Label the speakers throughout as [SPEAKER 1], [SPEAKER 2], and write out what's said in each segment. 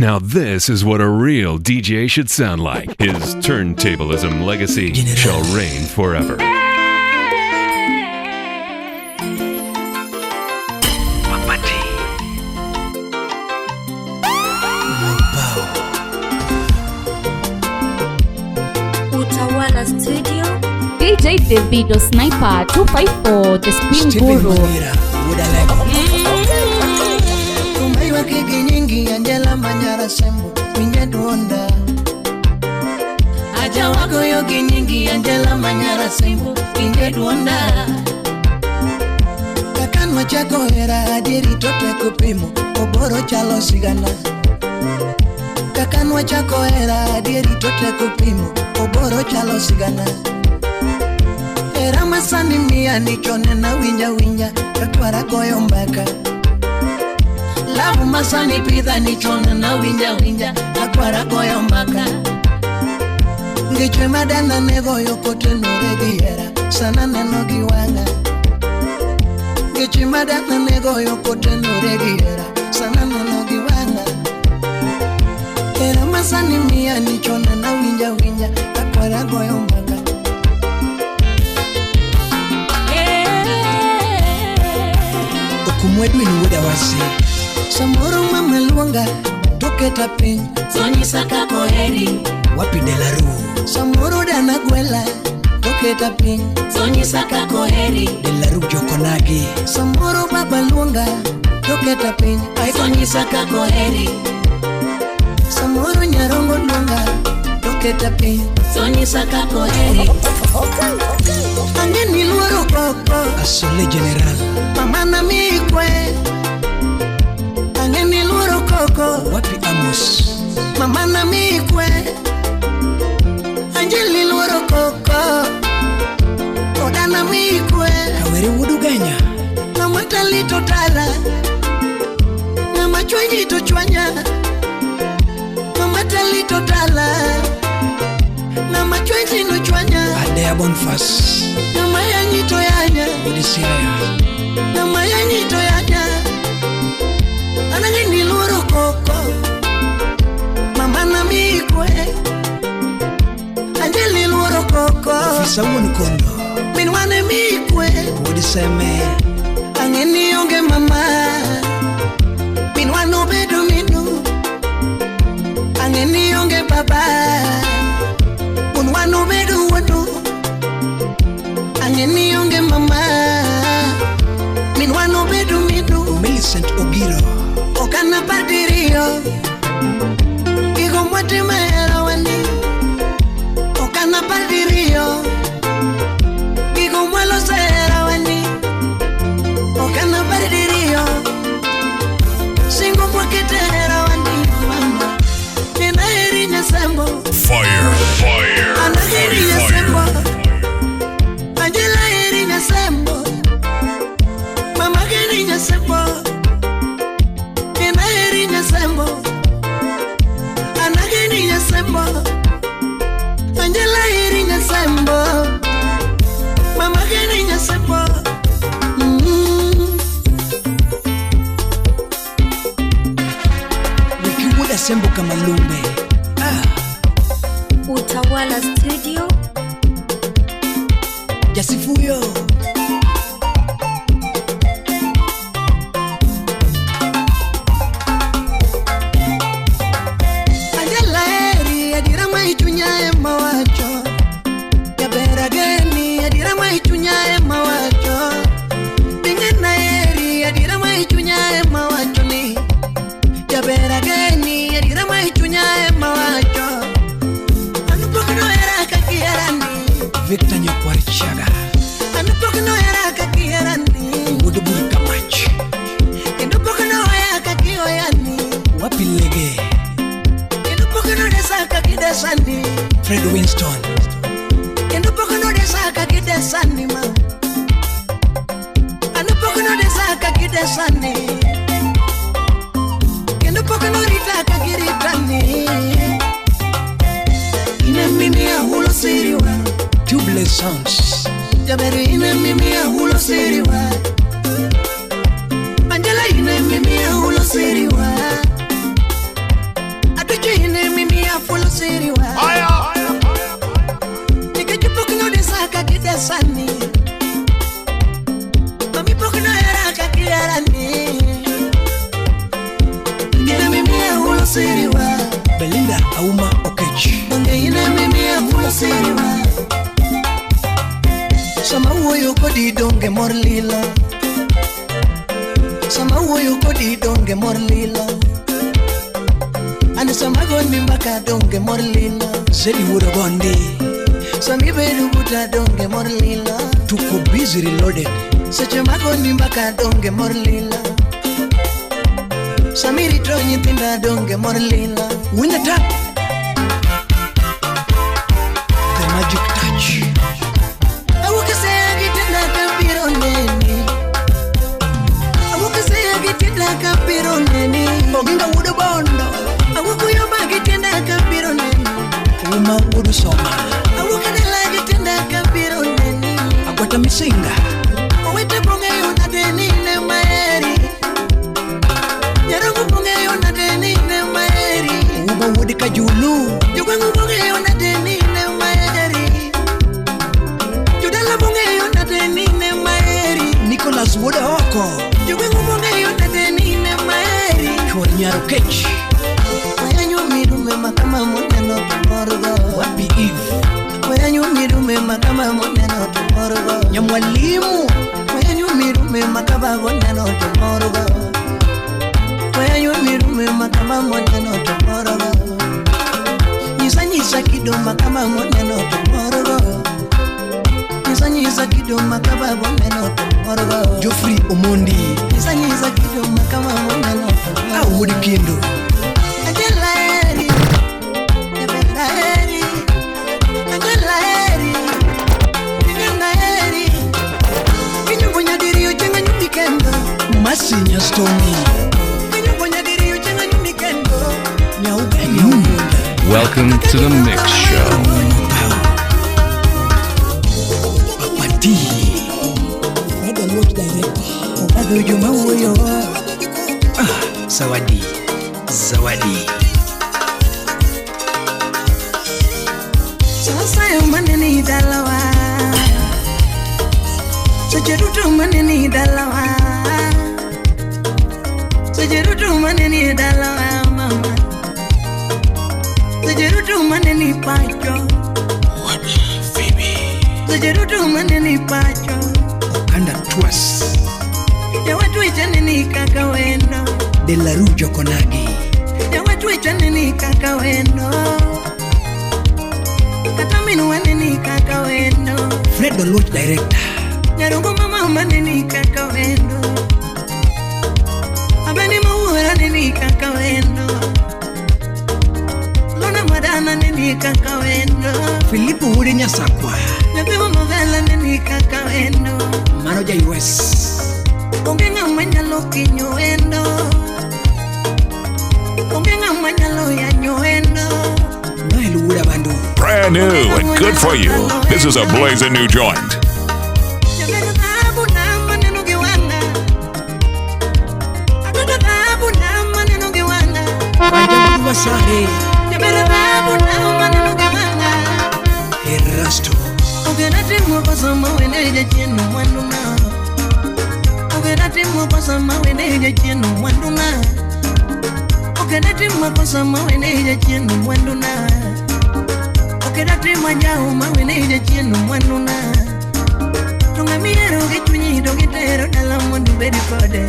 [SPEAKER 1] Now this is what a real DJ should sound like. His turntablism legacy shall reign forever.
[SPEAKER 2] Utawala Studio.
[SPEAKER 3] DJ Davido Sniper 254, the Spin
[SPEAKER 4] Stephen
[SPEAKER 3] Guru.
[SPEAKER 4] Magira, Woodalego.
[SPEAKER 5] Tumeiwa kiki nyingi Angela Manyara Sembo winje duonda. Aja wagoyo gi nyingi Angela Manyara Sembo winje duonda. Kaka nwachako hera adieri to teko pimo oboro chalo sigana. Kaka nwachako hera adieri to teko pimo oboro chalo sigana. Hera masani miya ni chon na winja winja kakwara goyo mbaka. Love masani pidha ni chon na winja winja kakwara goyo mbaka. Ngichwe madana ne goyo kotenore gi hera sana neno gi wang'a. Ngichwe madana ne goyo kotenore gi hera sana neno gi wang'a. Hera masani miya ni chon na winja winja kakwara goyo mbaka.
[SPEAKER 4] Okumwedwin wuoda wasi.
[SPEAKER 5] Samoro mama luonga toketa piny sonyisa kaka oheri.
[SPEAKER 4] Wapi Delaru.
[SPEAKER 5] Samoro dana gwela toketa piny sonyisa kaka oheri.
[SPEAKER 4] Delaru jokonagi.
[SPEAKER 5] Samoro baba luonga toketa piny sonyisa kaka oheri. Samoro nyarongo luonga toketa piny sonyisa kaka oheri. Ang'e ni luoro koko
[SPEAKER 4] Asole General.
[SPEAKER 5] Mama na mikwe. Ang'e ni luoro koko
[SPEAKER 4] Wapi Amos.
[SPEAKER 5] Mama na mikwe. Anjeli luoro koko Odana mikwe.
[SPEAKER 4] Kawere wuod Ugenya.
[SPEAKER 5] Ng'ama tali to tala. Ng'ama chwanyi to chwanya. Ng'ama tali to tala. Ng'ama chwanyi no chwanya.
[SPEAKER 4] Adea Bonfas.
[SPEAKER 5] Ng'ama yanyi to yanya.
[SPEAKER 4] Odisiaya.
[SPEAKER 5] Ng'ama yanyi to yanya. Anang'e ni luoro koko Mama na mikwe. Anjeli luoro koko
[SPEAKER 4] Ofisa wuon kondo.
[SPEAKER 5] Min wane mikwe.
[SPEAKER 4] Wuod Seme.
[SPEAKER 5] Ang'e ni onge mama. Min wan obedo minu. Ang'e ni onge baba. Wuon wan obedo wuonu. Ang'e ni onge mama. Min wan obedo minu.
[SPEAKER 4] Millicent Ogiro.
[SPEAKER 5] Okana padiriyo. Gigo mwatimo e hera wani. Okana padiriyo. Gigo mwaloso e hera wani. Okana padiriyo. Singo mwakete e hera wani mama. Ninaheri Nyasembo.
[SPEAKER 6] Fire, fire,
[SPEAKER 5] Anaheri
[SPEAKER 6] fire,
[SPEAKER 5] Nyasembo.
[SPEAKER 6] fire.
[SPEAKER 5] Angela heri Nyasembo. Mama heri Nyasembo. Ninaheri Nyasembo. Anaheri Nyasembo. Angela heri Nyasembo. Mama heri Nyasembo.
[SPEAKER 4] Wiki wuoda Sembo Kamalumbe. Ah,
[SPEAKER 2] Utawala Studio.
[SPEAKER 4] Jasifuyo.
[SPEAKER 5] Angela heri adiera ma ichunya ema wacho. Jaber ageni adiera ma ichunya ema wacho. Bing'ena heri adiera ma ichunya ema wacho ni. Jaber ageni adiera ma ichunya ema wacho. An pok nohera kaka iherani.
[SPEAKER 4] Victor Nyakwar Chaga.
[SPEAKER 5] An pok nohera kaka iherani.
[SPEAKER 4] Wuod Bur Kamach.
[SPEAKER 5] Kendo pok nohoya kaka ihoyani.
[SPEAKER 4] Wapi Lege.
[SPEAKER 5] Kendo pok nodesa kaka idesani.
[SPEAKER 4] Fred Winston.
[SPEAKER 5] Kendo pok nodesa kaka idesani ma. An pok nodesa kaka idesani. Kendo pok norita kaka iritani. Ine mimi ahulo siriwa.
[SPEAKER 4] Tubeless Sounds.
[SPEAKER 5] Jaber ine mimi ahulo siriwa. Angela ine mimi ahulo siriwa. siriwa.
[SPEAKER 4] Belinda Auma Okech.
[SPEAKER 5] Donge ine mimiya fulo siriwa. Sama wuoyo kodi donge mor lilo. Sama wuoyo kodi donge mor lilo. An sama goni mbaka donge mor lilo.
[SPEAKER 4] Zedi wuod Ogondi.
[SPEAKER 5] Sama ibedo buta donge mor lilo.
[SPEAKER 4] Tuko busy reloaded.
[SPEAKER 5] Seche magoni mbaka donge mor lilo. Sama irito nyithinda donge mor lilo.
[SPEAKER 4] Winner tap. The magic touch.
[SPEAKER 5] Awuok aseya gi tienda kabiro neni. Awuok aseya gi tienda kabiro neni.
[SPEAKER 4] Oginga wuod Bondo.
[SPEAKER 5] Awuok Uyoma gi tienda kabiro neni.
[SPEAKER 4] Uma wuod Soma.
[SPEAKER 5] Awuok dala gi tienda kabiro neni.
[SPEAKER 4] Agwata Misinga.
[SPEAKER 5] Owete bong'eyo nade ni ne maheri. Nyarongo bong'eyo nade ni ne maheri.
[SPEAKER 4] Uma wuod Kajulu.
[SPEAKER 5] Jogweng'u bong'eyo nade ni ne maheri. Jodala bong'eyo nade ni ne maheri.
[SPEAKER 4] Nicholas wuod Oko.
[SPEAKER 5] Jogweng'u bong'eyo nade ni ne maheri.
[SPEAKER 4] Chuor Nyar Okech.
[SPEAKER 5] Weyanyo mirume makama moneno to morgo.
[SPEAKER 4] Wapi Eve.
[SPEAKER 5] Weyanyo mirume makama moneno to morgo.
[SPEAKER 4] Nyamwalimu.
[SPEAKER 5] Weyanyo mirume makaba moneno to morgo. Weyanyo mirume makama moneno to morgo. Nyisa nyisa kido makama moneno to morgo. Nyisa nyisa kido makaba moneno to morgo.
[SPEAKER 4] Geoffrey Omondi.
[SPEAKER 5] Nyisa nyisa kido makama moneno to morgo.
[SPEAKER 4] Ah, wuod Kendo.
[SPEAKER 5] Angela Eri, Ebenda Eri, Angela Eri, Ebenda Eri. Kinyugo nyadiri ochenga nyumi kendo.
[SPEAKER 4] Masi Nyastomi.
[SPEAKER 5] Kinyugo nyadiri ochenga nyumi kendo.
[SPEAKER 4] Nyauga Nyaugunda.
[SPEAKER 1] Welcome to the Mix Show.
[SPEAKER 4] Papa D. Fred Oluoch Director.
[SPEAKER 5] Obadho joma wuoyo.
[SPEAKER 4] Ah, Zawadi. Zawadi.
[SPEAKER 5] Sawasayo maneni dalawa. Seche duto maneni dalawa. Seche duto maneni dalawa mama. Seche duto maneni pacho. Seche duto maneni pacho.
[SPEAKER 4] Okanda Twas.
[SPEAKER 5] Jawatu ichaneni kaka wendo.
[SPEAKER 4] De la Rue Jokonagi.
[SPEAKER 5] Jawatu ichaneni kaka wendo. Kata minu waneni kaka wendo.
[SPEAKER 4] Fred Oluoch Director.
[SPEAKER 5] Nyarongo mama maneni kaka wendo. Abeni mawuora neni kaka wendo. Lona madana neni kaka wendo.
[SPEAKER 4] Filipo wuod Nyasakwa.
[SPEAKER 5] Nyathi mavela neni kaka wendo.
[SPEAKER 4] Mano ja US.
[SPEAKER 5] Onge ng'ama nyalo kinyo wendo. Onge ng'ama nyalo yanyo wendo.
[SPEAKER 4] Noel wuod Abandu.
[SPEAKER 6] Brand new and good for you. This is a blazing new joint.
[SPEAKER 5] Jaber dhahabu na maneno gi wang'a. Adodo dhahabu na maneno gi wang'a.
[SPEAKER 4] Wanja wuod Wasahe.
[SPEAKER 5] Jaber dhahabu na maneno gi wang'a.
[SPEAKER 4] Erasto.
[SPEAKER 5] Ogena timo kosa mawene jachien mwanduna. Ogena timo kosa mawene jachien mwanduna. Ogena timo kosa mawene jachien mwanduna. Ogena timo anjao mawene jachien mwanduna. To ng'ama ihero gi chunyi to gitero dala mondo ubed kode.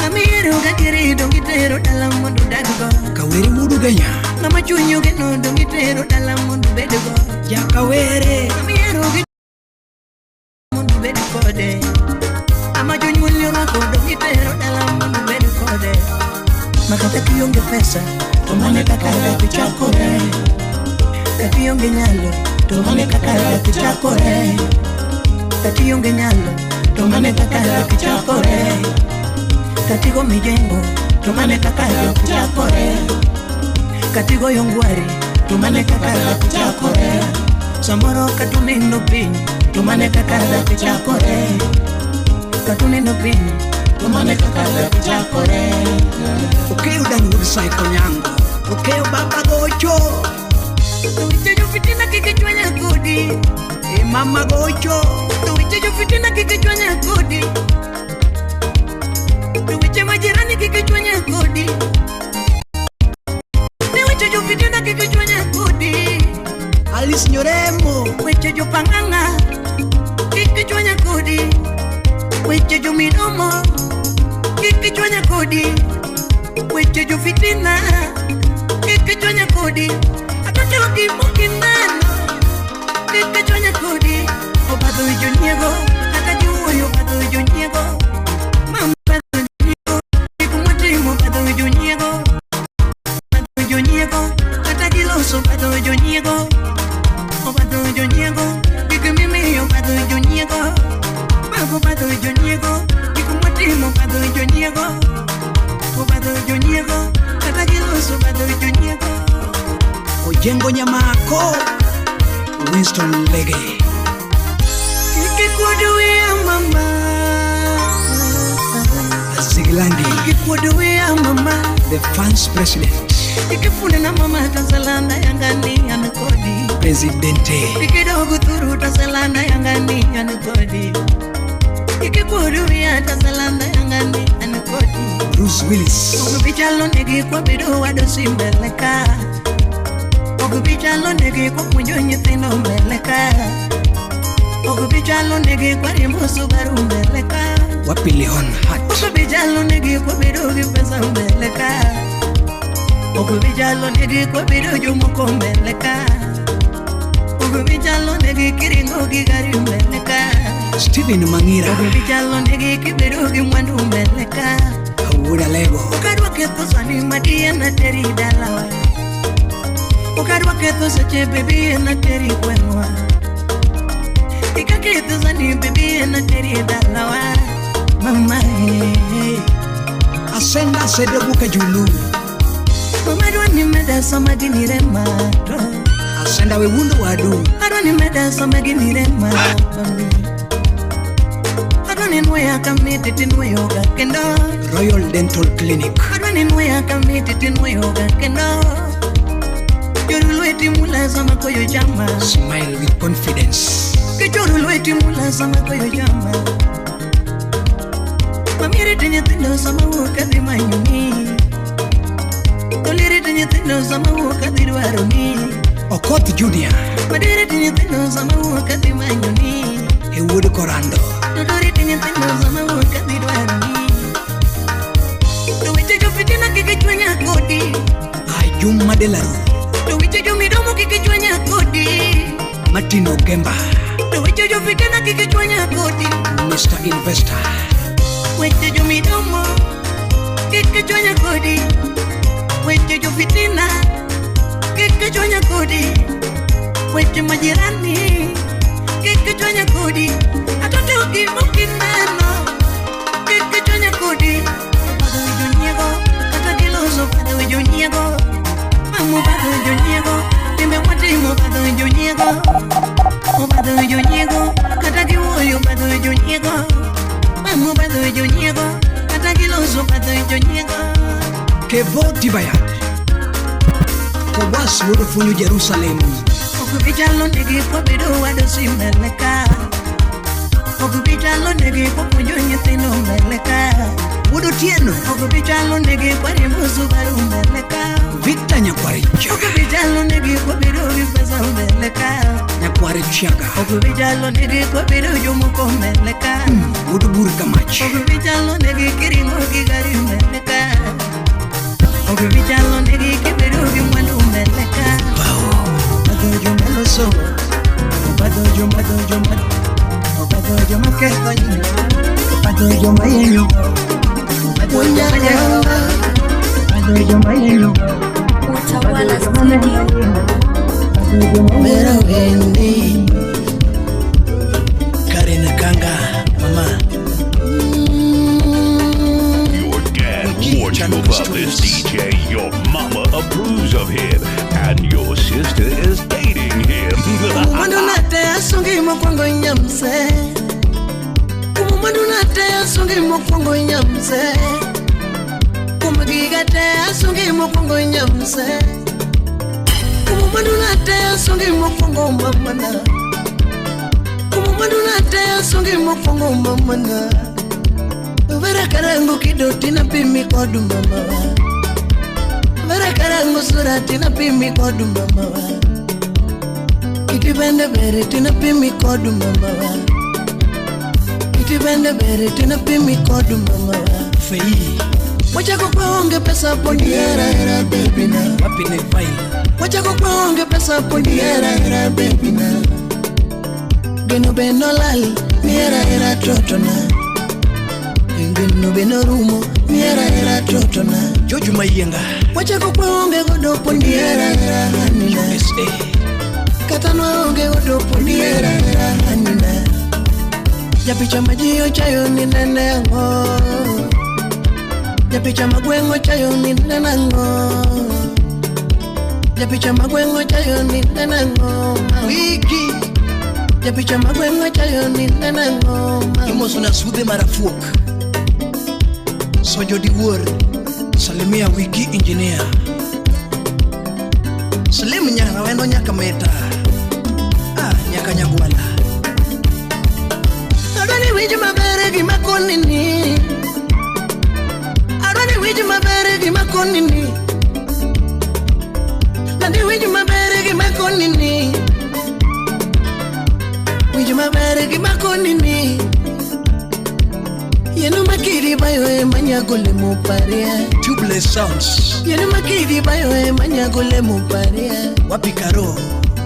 [SPEAKER 5] Ng'ama ihero gadieri to gitero dala mondo udag go.
[SPEAKER 4] Kawere wuod Ugenya.
[SPEAKER 5] Ng'ama chunyi ogeno to gitero dala mondo ubed go.
[SPEAKER 4] Jakawere.
[SPEAKER 5] Ng'ama ihero gi mondo ubed kode. Ama jonyuolni orwako to gitero dala mondo ubed kode. Ma kata kionge pesa to mane kaka dak chakore. Kata ionge nyalo to mane kaka dak chakore. Kata ionge nyalo to mane kaka dak chakore. Kata igo mijengo to mane kaka dak chakore. Kata igoyo ngwari to mane kaka dak chakore. Samoro kata unindo piny to mane kaka dak chakore. Kata unindo piny to mane kaka dak chakore.
[SPEAKER 4] Okeyo dan wuod Saiko Nyango. Okeyo baba gocho.
[SPEAKER 5] To weche jofitina kik chwanya kodi.
[SPEAKER 4] E mama gocho.
[SPEAKER 5] To weche jofitina kik chwanya kodi. To weche majirani kik chwanya kodi. kik chwanya kodi.
[SPEAKER 4] Alice Nyoremo.
[SPEAKER 5] Weche jopang'ang'a kik chwanya kodi. Weche jomidomo kik chwanya kodi. Weche jofitina kik chwanya kodi. Atoto gimokineno kik chwanya kodi. Obadho jonyiego kata giwuoyo obadho jonyiego. Mama obadho jonyiego gik mwatimo obadho jonyiego. Obadho jonyiego kata giloso obadho jonyiego. Obadho jonyiego gik mimiyo obadho jonyiego. Mago obadho jonyiego gik mwatimo obadho jonyiego. Obadho jonyiego kata giloso obadho jonyiego.
[SPEAKER 4] Ojengo Nyamako. Winston Lege.
[SPEAKER 5] Kik ikuod wiya mama.
[SPEAKER 4] Zigilandi.
[SPEAKER 5] Kik ikuod wiya mama.
[SPEAKER 4] The fans president.
[SPEAKER 5] Ikifune na mama tasalanda yangani an kodi.
[SPEAKER 4] Presidente.
[SPEAKER 5] Ikidogo thuru tasalanda yangani an kodi. Ikikuod wiya tasalanda yangani an kodi.
[SPEAKER 4] Bruce Willis.
[SPEAKER 5] Ok bichalo negi kwa bedo wadosi mbele ka. Ok bichalo negi kwa puonjo nyithindo mbele ka. Ok bichalo negi kwa riembo Subaru mbele ka.
[SPEAKER 4] Wapilion hat.
[SPEAKER 5] Ok bichalo negi kwa bedo gi pesa mbele ka. Ok bichalo negi kwa bedo jomoko mbele ka. Ok bichalo negi kiringo gi gari mbele ka.
[SPEAKER 4] Steven Mangira.
[SPEAKER 5] Ok bichalo negi kibedo gi mwandu mbele ka.
[SPEAKER 4] Awuoda Lego.
[SPEAKER 5] Ok adwa ketho sani madier nateri dalawa. Ok adwa ketho seche baby nateri gweng'wa. Ikaketho sani baby nateri dalawa. Mama eh.
[SPEAKER 4] Asenda Sedebuka Julu.
[SPEAKER 5] Mama adwa ni meda sama gini rema to.
[SPEAKER 4] Asenda we wundo wadu.
[SPEAKER 5] Adwa ni meda sama gini rema mami. Adwa ni nweya kamiti tinweyoga kendo.
[SPEAKER 4] Royal Dental Clinic.
[SPEAKER 5] Adwa ni nweya kamiti tinweyoga kendo. Choru lweti mula sama koyo chama.
[SPEAKER 4] Smile with confidence.
[SPEAKER 5] Kichoru lweti mula sama koyo chama. Mami rito nyithindo sama wuok adhi manyoni. Tolirito nyithindo sama wuok adhi dwaroni.
[SPEAKER 4] Okoth Junior.
[SPEAKER 5] Madirito nyithindo sama wuok adhi manyoni.
[SPEAKER 4] E wuod Korando.
[SPEAKER 5] Todorito nyithindo sama wuok adhi dwaroni. To weche jofitina kik chwanya kodi.
[SPEAKER 4] Ajuma Delaru.
[SPEAKER 5] To weche jomidomo kik chwanya kodi.
[SPEAKER 4] Martin Ogemba.
[SPEAKER 5] To weche jofitina kik chwanya kodi.
[SPEAKER 4] Mr. Investor.
[SPEAKER 5] Weche jomidomo kik chwanya kodi. Weche jofitina kik chwanya kodi. Weche majirani kik chwanya kodi. Atoto gimokineno kik chwanya kodi. Obadho jonyiego kata giloso obadho jonyiego. Mama obadho jonyiego timbe mwatimo obadho jonyiego. Obadho jonyiego kata giwuoyo obadho jonyiego. Mama obadho jonyiego kata giloso obadho jonyiego.
[SPEAKER 4] Kevo Tibayat. Kobas wuod Ofunyu Jerusalem.
[SPEAKER 5] Ok bichalo negi kwa bedo wadosi mbele ka. Ok bichalo negi kwa puonjo nyithindo mbele ka.
[SPEAKER 4] Wuod Otieno.
[SPEAKER 5] Ok bichalo negi kwa riembo Subaru mbele ka.
[SPEAKER 4] Victor Nyakwaricha.
[SPEAKER 5] Ok bichalo negi kwa bedo gi pesa mbele ka.
[SPEAKER 4] Nyakware Chiaga.
[SPEAKER 5] Ok bichalo negi kwa bedo jomoko mbele ka.
[SPEAKER 4] Wuod Bur Kamach.
[SPEAKER 5] Ok bichalo negi kiringo gi gari mbele ka. Ok bichalo negi kibedo gi mwandu mbele ka. Obadho joma loso, obadho joma joma, obadho joma ketho nying, obadho joma yenyo, obadho joma yenyo, obadho joma yenyo.
[SPEAKER 2] Utawala Studio.
[SPEAKER 5] Mera wende.
[SPEAKER 4] Karen Kanga, mama.
[SPEAKER 6] Your dad warned you about this DJ. Your mama approves of him, and your sister is dating him.
[SPEAKER 5] Mwandu nate asungi mokwongo nyamse. Mwandu nate asungi mokwongo nyamse. Kumagiga te asungi mokwongo nyamse. Mwandu nate asungi mokwongo mamana. Mwandu nate asungi mokwongo mamana. Vera karangu kidoti na pimi kodu mama. Vera karangu sura tina pimi kodu mama wa. Kitibende bere tina pimi kodu mama wa. Kitibende bere tina pimi kodu mama wa.
[SPEAKER 4] Fei.
[SPEAKER 5] Wachako kwa onge pesa poni era era baby na.
[SPEAKER 4] Wapi ne file.
[SPEAKER 5] Wachako kwa onge pesa poni era era baby na. Geno beno lal ni era era totona. Geno beno rumo ni era era totona.
[SPEAKER 4] Joju Mayenga.
[SPEAKER 5] Wachako kwa onge godo poni era era hanina.
[SPEAKER 4] USA.
[SPEAKER 5] Katano onge godo poni era era hanina. Japicha maji ochayo ni nene ango. Japicha magwengo chayo ni nenango. Japicha magwengo chayo ni nenango.
[SPEAKER 4] Wiki.
[SPEAKER 5] Japicha magwengo chayo ni nenango.
[SPEAKER 4] Imoso na sude marafuok. Sojo diwuor. Salimia Wiki engineer. Salim nyara wendo nyaka meta. Ah, nyaka nyagwala.
[SPEAKER 5] Adwani winj maber gima konini. Adwani winj maber gima konini. Nandi winj maber gima konini. Winj maber gima konini. Yenu makiri bayo e manyagole muparia.
[SPEAKER 4] Tubeless sounds.
[SPEAKER 5] Yenu makiri bayo e manyagole muparia.
[SPEAKER 4] Wapi karo.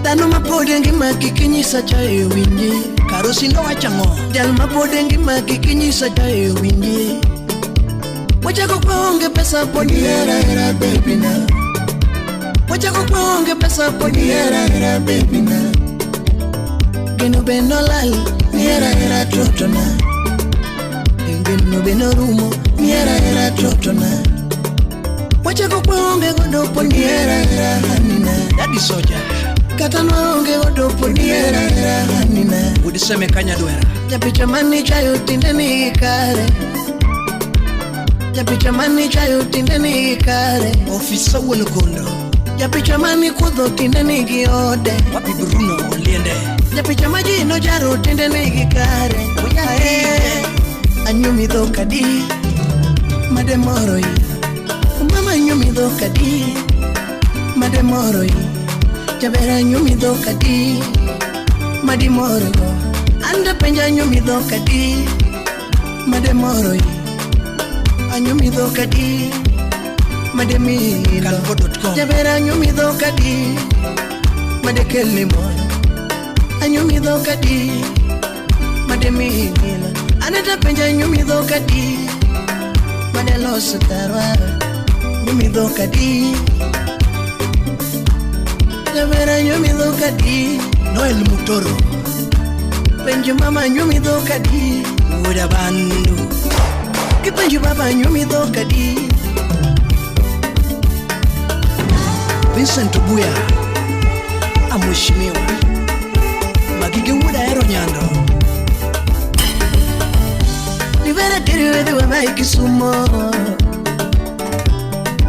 [SPEAKER 5] Dhano mapod ngima kikinyisa chayo winji.
[SPEAKER 4] Karo sindo wachango.
[SPEAKER 5] Jal mapod ngima kikinyisa chayo winji. Wachako kwa onge pesa poni era era baby na. Wachako kwa onge pesa poni era era baby na. Geno beno lal ni era era totona. Geno beno rumo ni era era totona. Wachako kwa onge godo poni era era hanina.
[SPEAKER 4] Daddy Soja.
[SPEAKER 5] Katano onge godo poni era era hanina.
[SPEAKER 4] Udiseme kanya dwera.
[SPEAKER 5] Japicha mani chayo tinde ni kare. Japicha mani chayo tinde ni kare.
[SPEAKER 4] Ofisa wuon kondo.
[SPEAKER 5] Japicha mani kudho tinde ni giode.
[SPEAKER 4] Wapi Bruno Oliende.
[SPEAKER 5] Japicha maji no jaro tinde ni kare. Oyae. Anyumi dhoka di mademoro yi. Mama anyumi dhoka di mademoro yi. Jabera anyumi dhoka di madimoro yo. Anda penja anyumi dhoka di mademoro yi. Anyumi dhoka di mademilo.
[SPEAKER 4] Calvo.com.
[SPEAKER 5] Jabera anyumi dhoka di madekelimo. Anyumi dhoka di mademilo. Aneta penja nyumi dhoka di madeloso karwa. Nyumi dhoka di Jabera nyumi dhoka di
[SPEAKER 4] Noel Mutoro.
[SPEAKER 5] Penjo mama nyumi dhoka di
[SPEAKER 4] Wuoda bandu.
[SPEAKER 5] Kipenjo baba nyumi dhoka di
[SPEAKER 4] Vincent Obuya. Amheshimiwa Magige wuoda hero nyando.
[SPEAKER 5] Nivera teri wedhi wa mai Kisumo.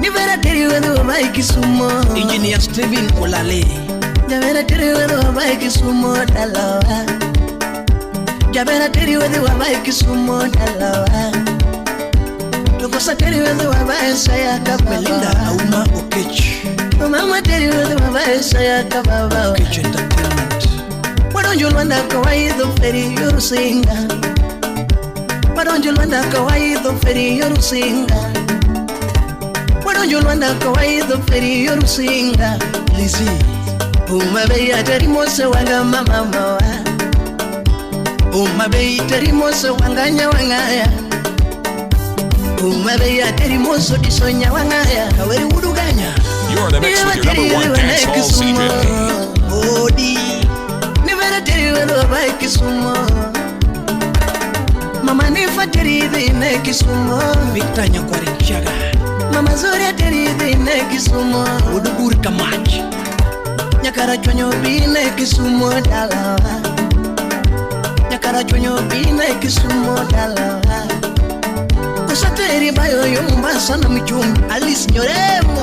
[SPEAKER 5] Nivera teri wedhi wa mai Kisumo.
[SPEAKER 4] Engineer Steven Olale.
[SPEAKER 5] Javera teri wedhi wa mai Kisumo dalawa. Javera teri wedhi wa mai Kisumo dalawa. Tukosa teri wedhi wa mai saya kababa.
[SPEAKER 4] Melinda Auma Okech.
[SPEAKER 5] Mama teri wedhi wa mai saya kababa.
[SPEAKER 4] Okech Entertainment.
[SPEAKER 5] Wadonjo Lwanda kawaidho feri yorusinga. Wadonjo Lwanda kawaidho feri yorusinga. Wadonjo Lwanda kawaidho feri yorusinga.
[SPEAKER 4] Lizzy.
[SPEAKER 5] Uma bei aterimose wanga mama mawa. Uma bei terimoso wanga nyawangaya. Uma bei aterimoso disonya wangaya.
[SPEAKER 4] Kaweri wuduganya.
[SPEAKER 1] You're in the mix with your number one dance hall CJ.
[SPEAKER 4] Odi.
[SPEAKER 5] Nivera teri wedho bai Kisumo. Mama nifateri dhine Kisumo.
[SPEAKER 4] Victor Nyakware Chaga.
[SPEAKER 5] Mama Zoria teri dhine Kisumo.
[SPEAKER 4] Udugur Kamach.
[SPEAKER 5] Nyakara chonyo bine Kisumo dalawa. Nyakara chonyo bine Kisumo dalawa. Kusateri bayo yo Mombasa na michumbi.
[SPEAKER 4] Alice Nyoremo.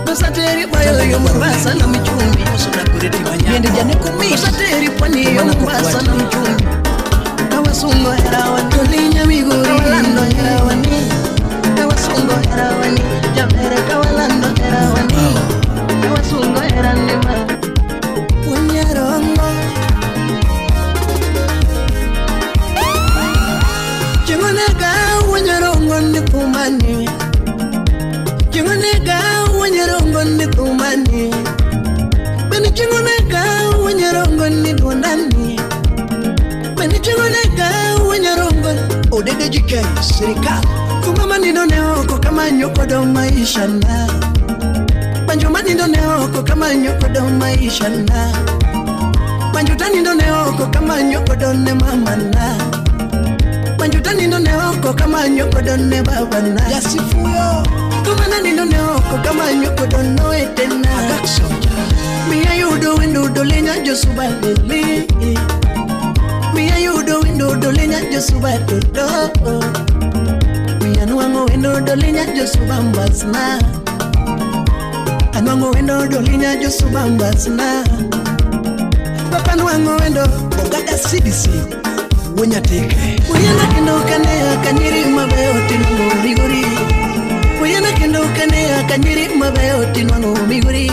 [SPEAKER 5] Kusateri bayo yo Mombasa na michumbi.
[SPEAKER 4] Yende jane kumi.
[SPEAKER 5] Kusateri pwani yo Mombasa na michumbi. Kawasungo herawa tolinya miguri. Kawalando herawani. Kawasungo herawani. Jamere kawalando herawani. ni thumani. Bende chieng' onega wanyarongo ni duondani. Bende chieng' onega wanyarongo
[SPEAKER 4] Odede JK sirikal.
[SPEAKER 5] Thuma manindo ne oko kamanyo kodo maisha na. Banjo manindo ne oko kamanyo kodo maisha na. Banjo tanindo ne oko kamanyo kodo ne mama na. Banjo tanindo ne oko kamanyo kodo ne baba na.
[SPEAKER 4] Yasifuyo.
[SPEAKER 5] Thuma nanindo ne oko kamanyo kodo no etena. Miya yudo wendo dolinya josuba lili. Miya yudo wendo dolinya josuba dodo. Miya nuango wendo dolinya josuba mbasna. Anwango wendo dolinya josuba mbasna. Papa nuango wendo
[SPEAKER 4] Ogada CDC Wenyateke.
[SPEAKER 5] Uyana kendo kanea kanyiri mabeyo tinwango migori. Uyana kendo kanea kanyiri mabeyo tinwango migori.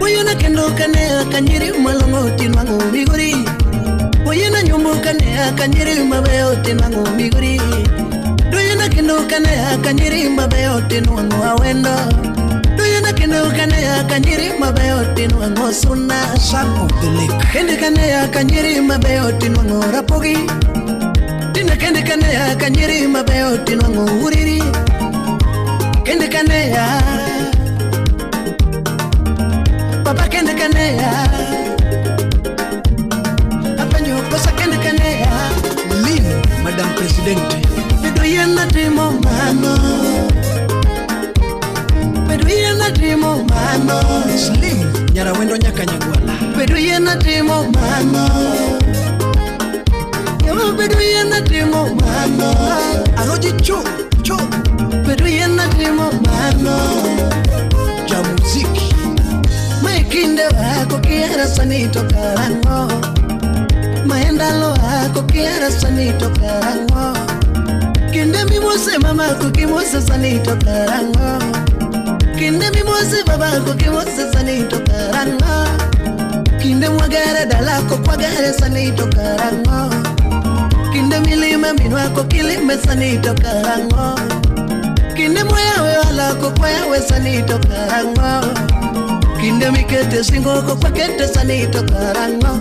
[SPEAKER 5] Uyana kendo kanea kanyiri malongo tinwango migori. Uyana nyumbu kanea kanyiri mabeyo tinwango migori. Uyana kendo kanea kanyiri mabeyo tinwango awendo. Uyana kendo kanea kanyiri mabeyo tinwango suna.
[SPEAKER 4] Son of the lake.
[SPEAKER 5] Kende kanea kanyiri mabeyo tinwango rapogi. Tina kende kanea kanyiri mabeyo tinwango uriri. Kende kanea papa kende kanea apenjo kosa kende kanea.
[SPEAKER 4] Lin Madam Presidente.
[SPEAKER 5] Bedo yien natimo mano. Bedo yien natimo mano.
[SPEAKER 4] Slim Nyarawendo nyaka Nyagwala.
[SPEAKER 5] Bedo yien natimo mano. Yawa bedo yien natimo mano.
[SPEAKER 4] Aroji cho cho.
[SPEAKER 5] Bedo yien natimo mano.
[SPEAKER 4] Ja muziki.
[SPEAKER 5] Mae kinde wako kihero sani to karang'o. Mae ndalo wako kihero sani to karang'o. Kinde mimose mamako kimose sani to karang'o. Kinde mimose babako kimose sani to karang'o. Kinde mwagere dalako kwagere sani to karang'o. Kinde milime minwako kilime sani to karang'o. Kinde mwayawe walako kwayawe sani to karang'o. Kinde mikete singo ko kwakete sani to karang'o.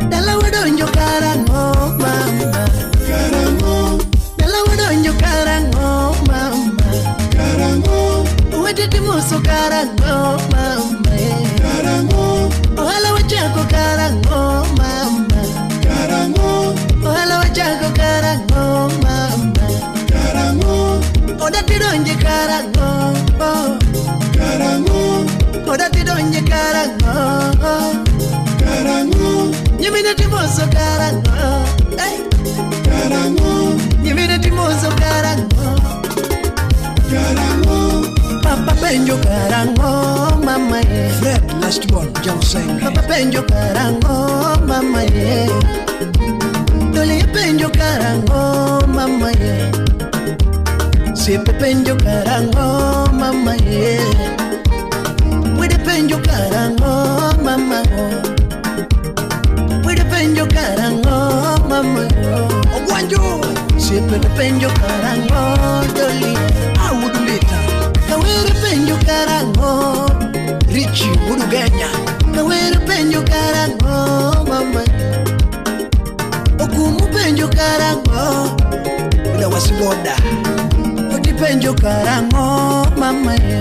[SPEAKER 5] Dala wadonjo karang'o mama. Karang'o. Dala wadonjo karang'o mama. Karang'o. Wete timoso karang'o mama. Karang'o. Ohala wachako karang'o mama. Karang'o. Ohala wachako karang'o mama. Karang'o. Oda tidonje karang'o. Karang'o. Oda tidonje karang'o. Karang'o. Nyimine timoso karang'o. Hey. Karang'o. Nyimine timoso karang'o. Karang'o. Papa penjo karang'o mama ye.
[SPEAKER 4] Fred last born Jausenge.
[SPEAKER 5] Papa penjo karang'o mama ye. Doli penjo karang'o mama ye. Siepe penjo karang'o mama ye. Wede penjo karang'o mama o. Wede penjo karang'o mama o.
[SPEAKER 4] Ogwanjo.
[SPEAKER 5] Siepe penjo karang'o doli.
[SPEAKER 4] Awudulita.
[SPEAKER 5] Kawere penjo karang'o.
[SPEAKER 4] Richi Wudugenya.
[SPEAKER 5] Kawere penjo karang'o mama. Okumu penjo karang'o.
[SPEAKER 4] Uda wasiboda.
[SPEAKER 5] Oti penjo karang'o mama ye.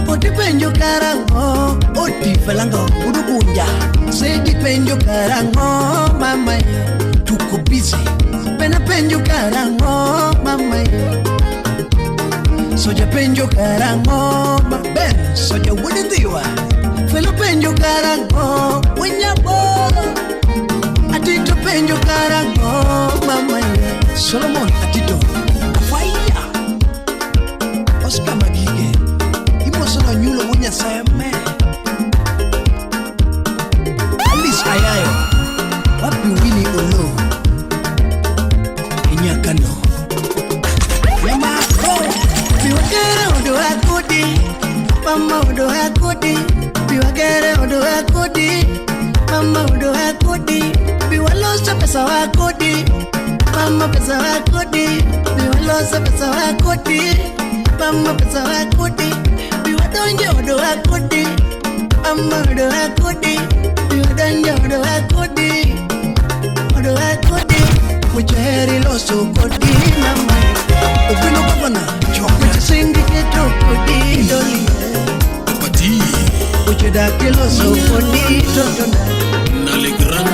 [SPEAKER 5] Oti penjo karang'o.
[SPEAKER 4] Oti falanga Udugunja.
[SPEAKER 5] Sedi penjo karang'o mama ye.
[SPEAKER 4] Tuko busy.
[SPEAKER 5] Pena penjo karang'o mama ye. Soja penjo karang'o ma
[SPEAKER 4] Ben soja wudindhiwa.
[SPEAKER 5] Felo penjo karang'o wenyabolo. Atito penjo karang'o mama ye.
[SPEAKER 4] Solomon Atito. Afaya. Oscar Magige. Imosono nyulo wunyaseme. Alice Ayayo. Wapi Winnie Olo. Inyakano. Yamako.
[SPEAKER 5] Biwagere odo akodi. Mama odo akodi. Biwagere odo akodi. Mama odo akodi. Biwalosa pesa wakodi. Mama pesa wakodi. Biwalosa pesa wakodi. Mama pesa wakodi. Biwa Adonjo odowa kodi, amodowa kodi, adonjo odowa kodi, odowa kodi, weche loso kodi mama.
[SPEAKER 4] Obino gavana Joka.
[SPEAKER 5] Weche singi keto kodi doli.
[SPEAKER 7] Pati.
[SPEAKER 5] Weche dak loso kodi totona.
[SPEAKER 7] Nalegran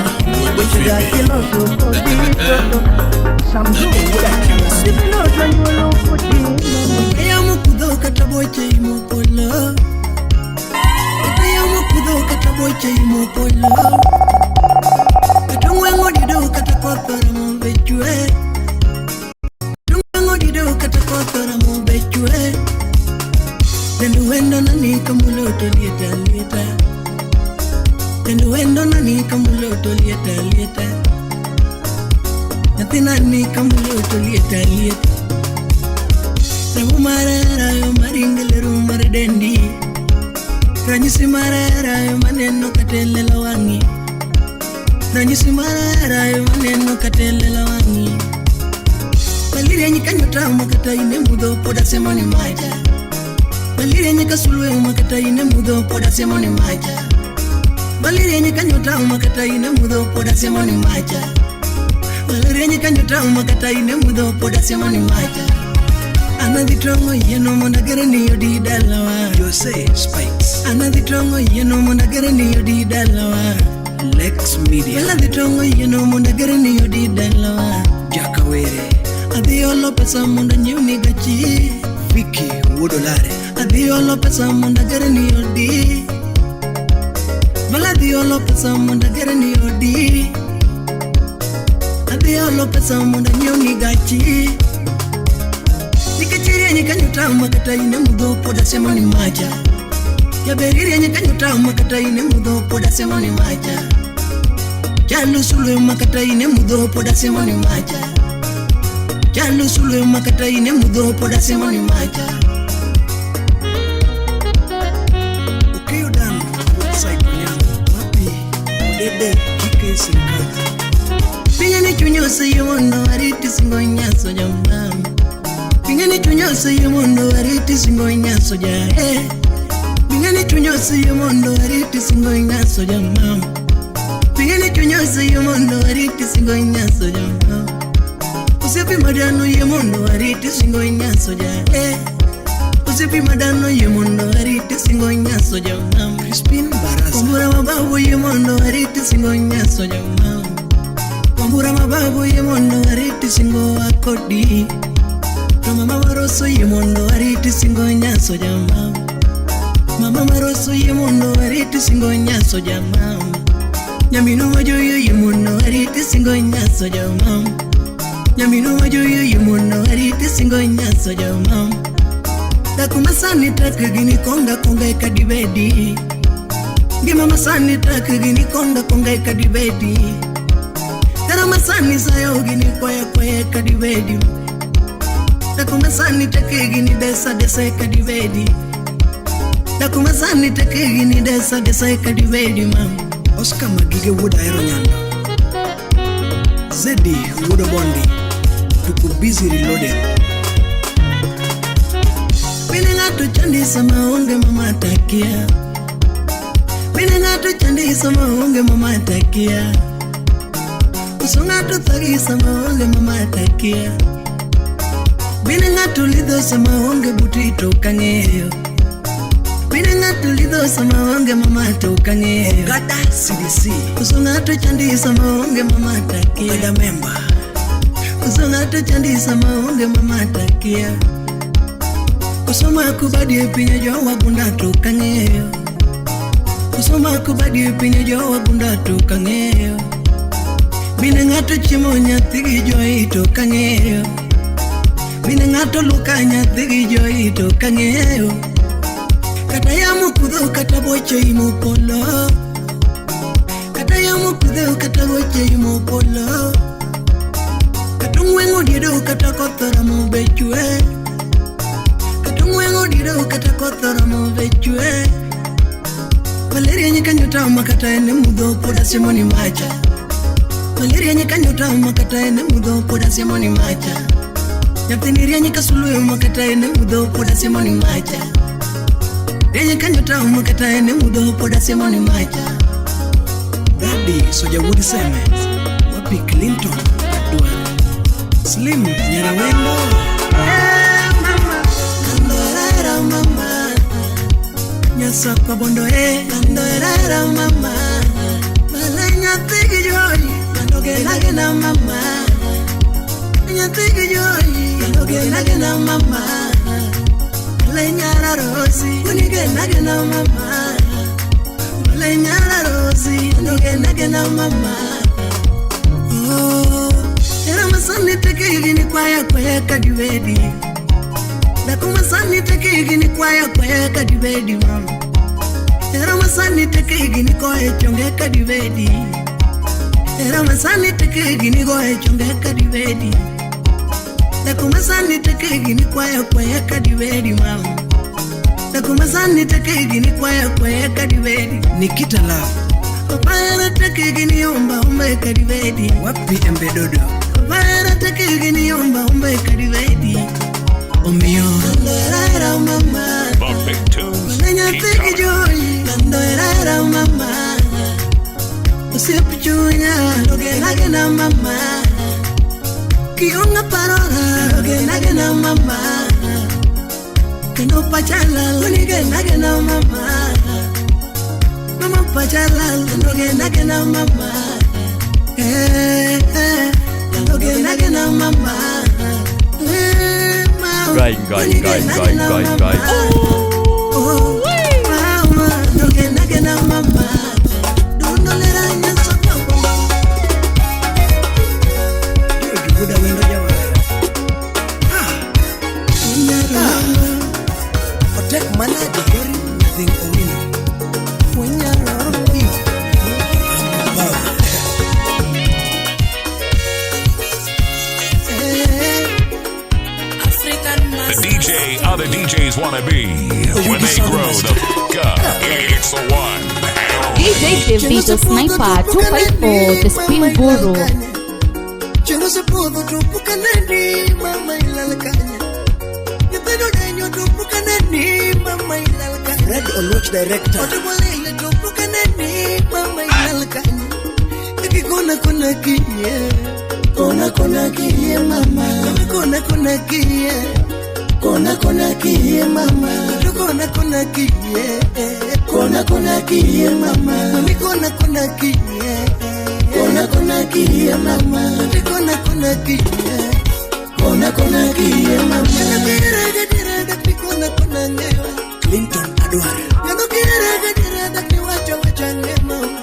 [SPEAKER 5] Weche dak loso kodi totona. Samdu Sibilo jonyuolo kodi mama. Eyamo kudho kata boche imo polo. Eyamo kudho kata boche imo polo. Kata ng'weng'o dido kata koth oromo be chwe. Ng'weng'o dido kata koth oromo be chwe. Kendo wendo nani kamulo to lieta lieta. Kendo wendo nani kamulo to lieta lieta. Nyathina ni kamulo to lieta lieta. Remo marera yo maringele rum mar dendi. Ranyisi marera yo maneno katelelo wang'i. Ranyisi marera yo maneno katelelo wang'i. Malirieny kanyo tamo kata ine mudho pod asemo ni macha. Malirieny ka sulwe ma kata ine mudho pod asemo ni macha. Malirieny kanyo tamo kata ine mudho pod asemo ni macha. Malirieny kanyo tamo kata ine mudho pod asemo ni macha. Anadhi tong'o yieno mondo agere ni odi dalawa.
[SPEAKER 4] Jose Spikes.
[SPEAKER 5] Anadhi tong'o yieno mondo agere ni odi dalawa.
[SPEAKER 4] Lex Media.
[SPEAKER 5] Anadhi tong'o yieno mondo agere ni odi dalawa.
[SPEAKER 4] Jakawere.
[SPEAKER 5] Adhi olo pesa mondo anyiewni gachi.
[SPEAKER 4] Vicky Wuodolare.
[SPEAKER 5] Adhi olo pesa mondo agere ni odi. Bala adhi olo pesa mondo agere ni odi. Adhi olo pesa mondo anyiewni gachi. Nikech irieny kanyo tama kata ine mudho pod asemo ni macha. Jaber irieny kanyo tama kata ine mudho pod asemo ni macha. Chalo sulwe ma kata ine mudho pod asemo ni macha. Chalo sulwe ma kata ine mudho pod asemo ni macha.
[SPEAKER 4] Okeyo Dan Woodside Onyango. Wapi Odede Kike Sirikal.
[SPEAKER 5] Pinye ni chuny oseyie mondo ariti singo nyaso jamam. Pinye ni chuny oseyie mondo ariti singo nyaso ja eh. Pinye ni chuny oseyie mondo ariti singo nyaso jamam. Pinye ni chuny oseyie mondo ariti singo nyaso jamam. Osiepe madano yie mondo ariti singo nyaso ja eh. Osiepe madano yie mondo ariti singo nyaso jamam.
[SPEAKER 4] Crispin Baraza.
[SPEAKER 5] Wambura mababu yie mondo ariti singo nyaso jamam. Wambura mababu yie mondo ariti singo akodi. To mama maroso yie mondo ariti singo nyaso jamam. Mama maroso yie mondo ariti singo nyaso jamam. Nyaminu majoyo yie mondo ariti singo nyaso jamam. Nyaminu majoyo yie mondo ariti singo nyaso jamam. Dak masani tek gini konga konga e kadibedi. Ngima masani tek gini konga konga e kadibedi. Tera masani sayo gini kwaya kwaya e kadibedi. Dak masani tek gini desa desa e kadibedi. Dak masani tek gini desa desa e kadibedi mam.
[SPEAKER 4] Oscar Magige Wuod Ahero Nyando. Zedi Wuod Obondi. Tuko busy reloading.
[SPEAKER 5] Mine ng'ato chandi sama onge mama takia. Mine ng'ato chandi sama onge mama takia. Uso ng'ato thagi sama onge mama takia. Mine ng'ato lidho sama onge buti to kang'eyo. Mine ng'ato lidho sama onge mama to kang'eyo.
[SPEAKER 4] Ogada CDC.
[SPEAKER 5] Uso ng'ato chandi sama onge mama takia.
[SPEAKER 4] Ogada member.
[SPEAKER 5] Uso ng'ato chandi sama onge mama takia. Kusoma kubadi e piny jowa gunda to kang'eyo. Kusoma kubadi e piny jowa gunda to kang'eyo. Mine ng'ato chiemo nyathi gi joyi to kang'eyo. Mine ng'ato luka nyathi gi joyi to kang'eyo. Kata yamo kudho kata boche imo polo. Kata yamo kudho kata boche imo polo. Kata ong'weng'o diedo kata koth oromo be chwe. Kata ong'weng'o diedo kata koth oromo be chwe. Malaria kanyo tama kata en e mudho pod asiemo ni macha. Malaria kanyo tama kata en e mudho pod asiemo ni macha. Nyathini rieny ka sulwe ma kata en e mudho pod asiemo ni macha. Denye kanyo tamu kata ene mudho poda simoni macha.
[SPEAKER 4] Dadi Soja Wood Seme. Wapi Clinton Adwar. Slim Nyarawendo.
[SPEAKER 5] Eh, mama. Kando mama.
[SPEAKER 4] Nyasakwa bondo e.
[SPEAKER 5] Kando erera mama. Malenya tigi joy. Kando gena mama. Nyathigi joy. Kando gena mama. Malenya rosi. Kuni gena mama. Malenya rosi. Kando gena mama. Oh, era masani teke ni kwaya kwaya kadiwedi. Nakumasani teke ni kwaya kwaya kadiwedi mama. Era masani teke ni koe chonge kadiwedi. Era masani teke ni koe chonge kadiwedi. Nakumasani teke ni kwaya kwaya kadiwedi mama. Nakumasani teke ni kwaya kwaya kadiwedi.
[SPEAKER 4] Nikita Love.
[SPEAKER 5] Opara teke ni omba omba kadiwedi.
[SPEAKER 4] Wapi Embedodo.
[SPEAKER 5] Opara teke ni omba omba kadiwedi.
[SPEAKER 4] Omio.
[SPEAKER 5] Kando mama.
[SPEAKER 6] The big tunes.
[SPEAKER 5] Nyathigi
[SPEAKER 6] Keep coming.
[SPEAKER 5] joy. Kando erera mama. Osiep chunya. Gena gena mama. Kionga parora. Gena gena mama. Kendo pachalal. Kuni gena gena mama. Mama pachalal. Kendo gena gena mama. Eh eh. Kendo gena gena mama. Eh mama.
[SPEAKER 8] Gai, gai, gai, gai, gai, gai.
[SPEAKER 5] Oh, mama, no gena gena mama. Dundo lera nyaso kwa.
[SPEAKER 4] Juguda wendo jawa. Otek manadi geri nothing owino.
[SPEAKER 6] The DJ other DJs want to be when they grow the f up. It's the one and only.
[SPEAKER 3] DJ Davido Sniper 254, the Spin Guru.
[SPEAKER 5] Chengo se pudo tupuka nani mama ilalakanya. Nyithindo denyo tupuka nani mama ilalakanya.
[SPEAKER 4] Red Oluoch director.
[SPEAKER 5] Otumolele tupuka nani mama ilalakanya. Ikikona kona kinye. Kona kona kinye mama. Kona kona kinye. Kona kona kinye mama. Kona kona kinye. Kona kona kinye mama. Mami kona kona kinye. Kona kona kinye mama. Kona kona kinye. Kona kona kinye mama. Kira kira dakni kona kona ngewa.
[SPEAKER 4] Clinton Adwar.
[SPEAKER 5] Kendo kira kira dakni wacha wacha nge mama.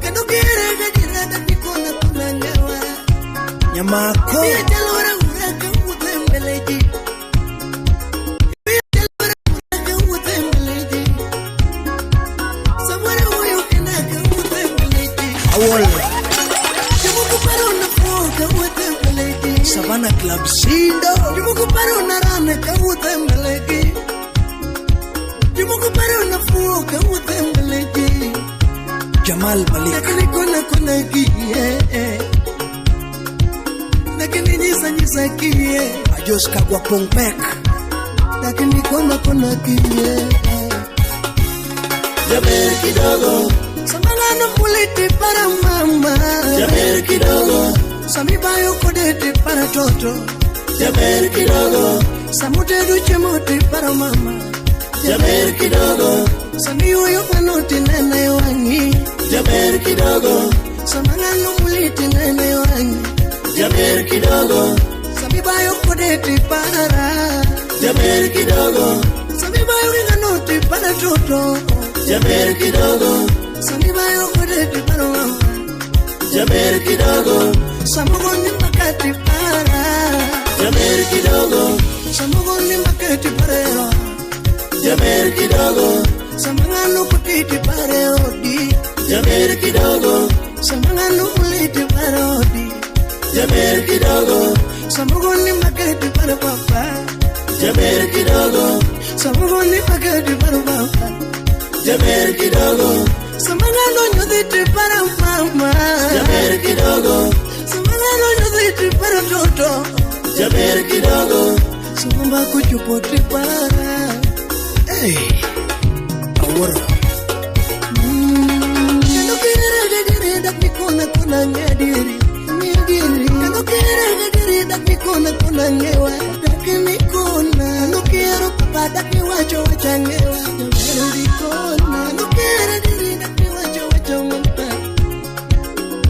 [SPEAKER 5] Kendo kira kira dakni kona kona ngewa.
[SPEAKER 4] Nyamako.
[SPEAKER 5] Pia jalora uraka wuothe mbele ji. Pia jalora uraka wuothe mbele ji. Samoro wuoyo kenda ka wuothe mbele ji.
[SPEAKER 4] Awol.
[SPEAKER 5] Jomoko paro na fuo ka wuothe mbele ji.
[SPEAKER 4] Savannah Club Sindo.
[SPEAKER 5] Jomoko paro na rane ka wuothe mbele ji. Jomoko paro na fuo ka wuothe mbele ji.
[SPEAKER 4] Jamal Malik.
[SPEAKER 5] Lakini kona kona kie. Lakini nyisa nyisa kie.
[SPEAKER 4] Ajos Kagwa Pongpek.
[SPEAKER 5] Lakini kona kona kie. Jaber kidogo. Samangano muliti para mama. Jaber kidogo. Samibayo kodete para toto. Jaber kidogo. Samutedu chemoti para mama. Jaber kidogo. Samiuyo manoti nene wangi. Jaber kidogo. Samangano muliti nene wangi. Jaber kidogo. Samibayo kodete para. Jaber kidogo. Samibayo nganoti para toto. Jaber kidogo. Samibayo kodete para mama. Jaber kidogo. Samugoni makati para. Jaber kidogo. Samugoni makati para. Jaber kidogo. Samangano kutiti pare odi. Jaber kidogo. Samangano uliti pare odi. Jaber kidogo. Samugoni makati pare papa. Jaber kidogo. Samugoni makati pare papa. Jaber kidogo. Samangano nyodhiti pare mama. Jaber kidogo. Samangano nyodhiti pare toto. Jaber kidogo. Sumba kuchupoti para.
[SPEAKER 4] Hey, awuoro. Kendo kere gadieri dak mikona kona ng'e adieri. Ng'e adieri. Kendo kere gadieri dak mikona kona ng'ewa. Dak mikona. Kendo kero papa dak miwacho wacha ng'ewa. Jaber ndikona. Kendo kere adieri dak miwacho wacha mama.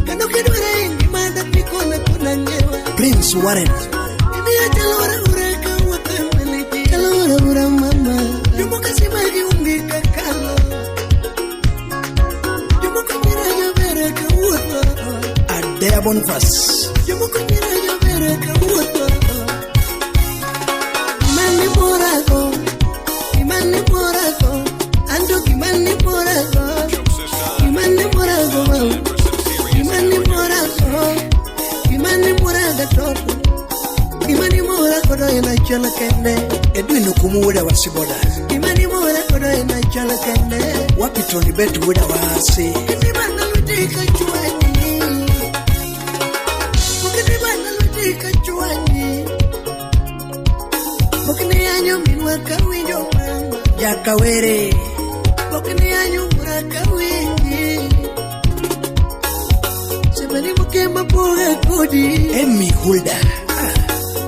[SPEAKER 4] Kendo kidware ngima dak mikona kona ng'ewa.
[SPEAKER 5] Prince Warren.
[SPEAKER 4] Imiya chalora ura kawuotho e mbele ji. Chalora ura mama. Jomoko sima gi onge kakalo. Jomoko nyira jaber kawuotho.
[SPEAKER 5] Adea Boniface.
[SPEAKER 4] Jomoko nyira jaber kawuotho. Gimane morago. Gimane morago. Anto gimane morago. Gimane morago mama. Gimane morago. Gimane morago toto. Gimane morago do en achiel kende.
[SPEAKER 5] Edwin Okumu wuoda wa Siboda.
[SPEAKER 4] Gimane morago do en achiel kende.
[SPEAKER 5] Wapi Tony Bet wuoda wa Asi.
[SPEAKER 4] Kete bana lweti ka chwanyi. Kete bana lweti ka chwanyi. Pok ne yanyo minwa ka winjo mama.
[SPEAKER 5] Jakawere.
[SPEAKER 4] Pok ne yanyo wuora ka winji. Sebani moke mapoga kodi.
[SPEAKER 5] Emmy Hulda.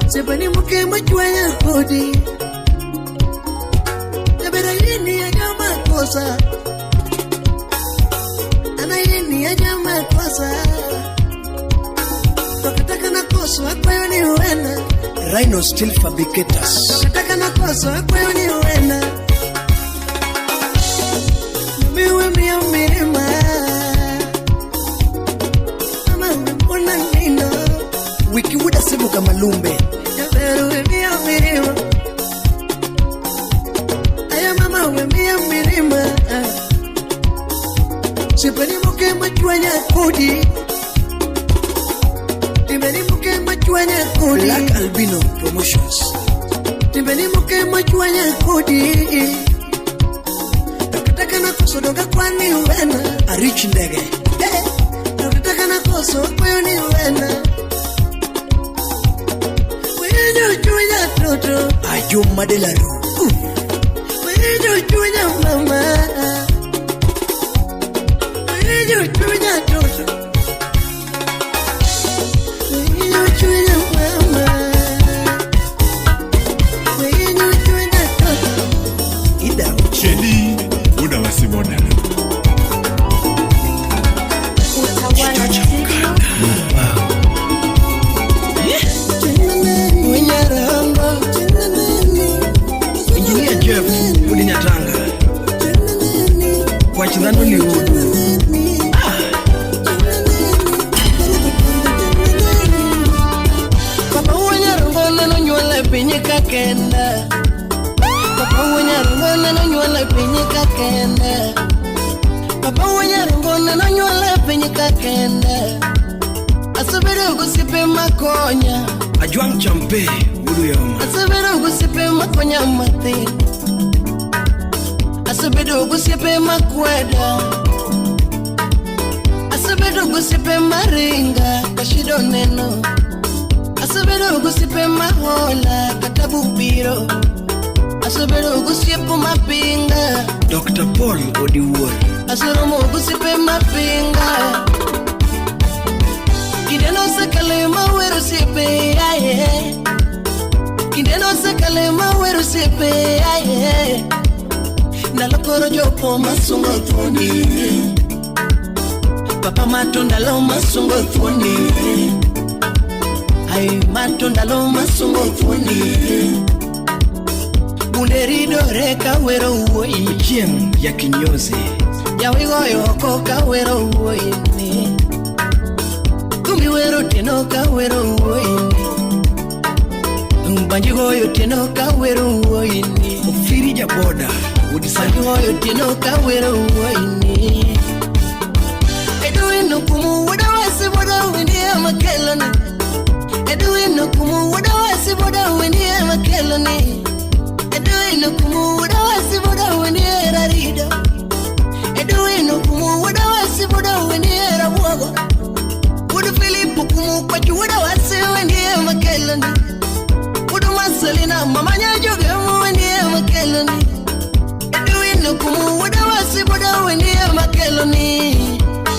[SPEAKER 4] Sebani moke machwanya kodi. Jabera yini ya jama kosa. Ana yini ya jama kosa. Tokataka na koso akwayo ni wena.
[SPEAKER 5] Rhino Steel Fabricators.
[SPEAKER 4] Tokataka na koso akwayo ni wena. Miwe miyo mirima. Mama wepona nino.
[SPEAKER 5] Wiki wuoda Sibuka Malumbe.
[SPEAKER 4] Jaber we miyo mirima. Aya mama we miyo mirima. Sipani moke machwanya kodi. Timbeni moke machwanya kodi.
[SPEAKER 5] Black Albino Promotions.
[SPEAKER 4] Timbeni moke machwanya kodi. Takataka na koso doga kwani wena.
[SPEAKER 5] Arich Ndege.
[SPEAKER 4] Eh, takataka na koso kwayo ni wena. Winjo chunya toto.
[SPEAKER 5] Ajuma Delaru.
[SPEAKER 4] Winjo chunya mama. Winjo chunya toto. Winjo chunya mama. Winjo chunya toto.
[SPEAKER 5] Ida.
[SPEAKER 7] Chedi wuoda wa Siboda.
[SPEAKER 2] Utawala Studio.
[SPEAKER 5] Engineer Jeff wuod Nyatanga. Wach dhano liudu.
[SPEAKER 4] Papa wuo nonyuol e piny ka kenda. Papa wuo nyarongo nonyuol e piny ka kenda. Papa wuo nyarongo nonyuol e piny ka kenda. Asebedo gosiepe makonya.
[SPEAKER 5] Ajwang' Champe wuod Uyoma.
[SPEAKER 4] Asebedo gosiepe makonya mathin. Asebedo gosiepe makweda. Asebedo gosiepe maringa kashido neno. Asebedo gosiepe mahola kata bubiro. Asebedo gosiepe mapinga.
[SPEAKER 5] Dr. Paul Odiwuor.
[SPEAKER 4] Aseromo gosiepe mapinga. Kinde nosekale mawero osiepe aye. Kinde nosekale mawero osiepe aye. Ndalo koro chopo masungo thuondi. Papa mato ndalo masungo thuondi. Ai mato ndalo masungo thuondi. Bunde ridore kawero wuoyi.
[SPEAKER 5] Chieng' ya kinyozi.
[SPEAKER 4] Jawi goyo oko kawero wuoyi ni. Thumbi wero otieno kawero wuoyi ni. Banji goyo otieno kawero wuoyi ni.
[SPEAKER 5] Ofiri Jaboda wuod
[SPEAKER 4] Banji
[SPEAKER 5] Sani.
[SPEAKER 4] goyo otieno kawero wuoyi ni. Edwin Okumu wuoda wa Siboda wendi ema keloni. Edwin Okumu wuoda wa Siboda wendi ema keloni. Edwin Okumu wuoda wa Siboda wendi era rido. Edwin Okumu wuoda wa Siboda wendi era buogo. Wuod Philip Okumu kwach wuoda wa Siwendi ema keloni. Wuod Marcelina mama nyajoge wendi ema keloni. Wuoda wendi ema keloni.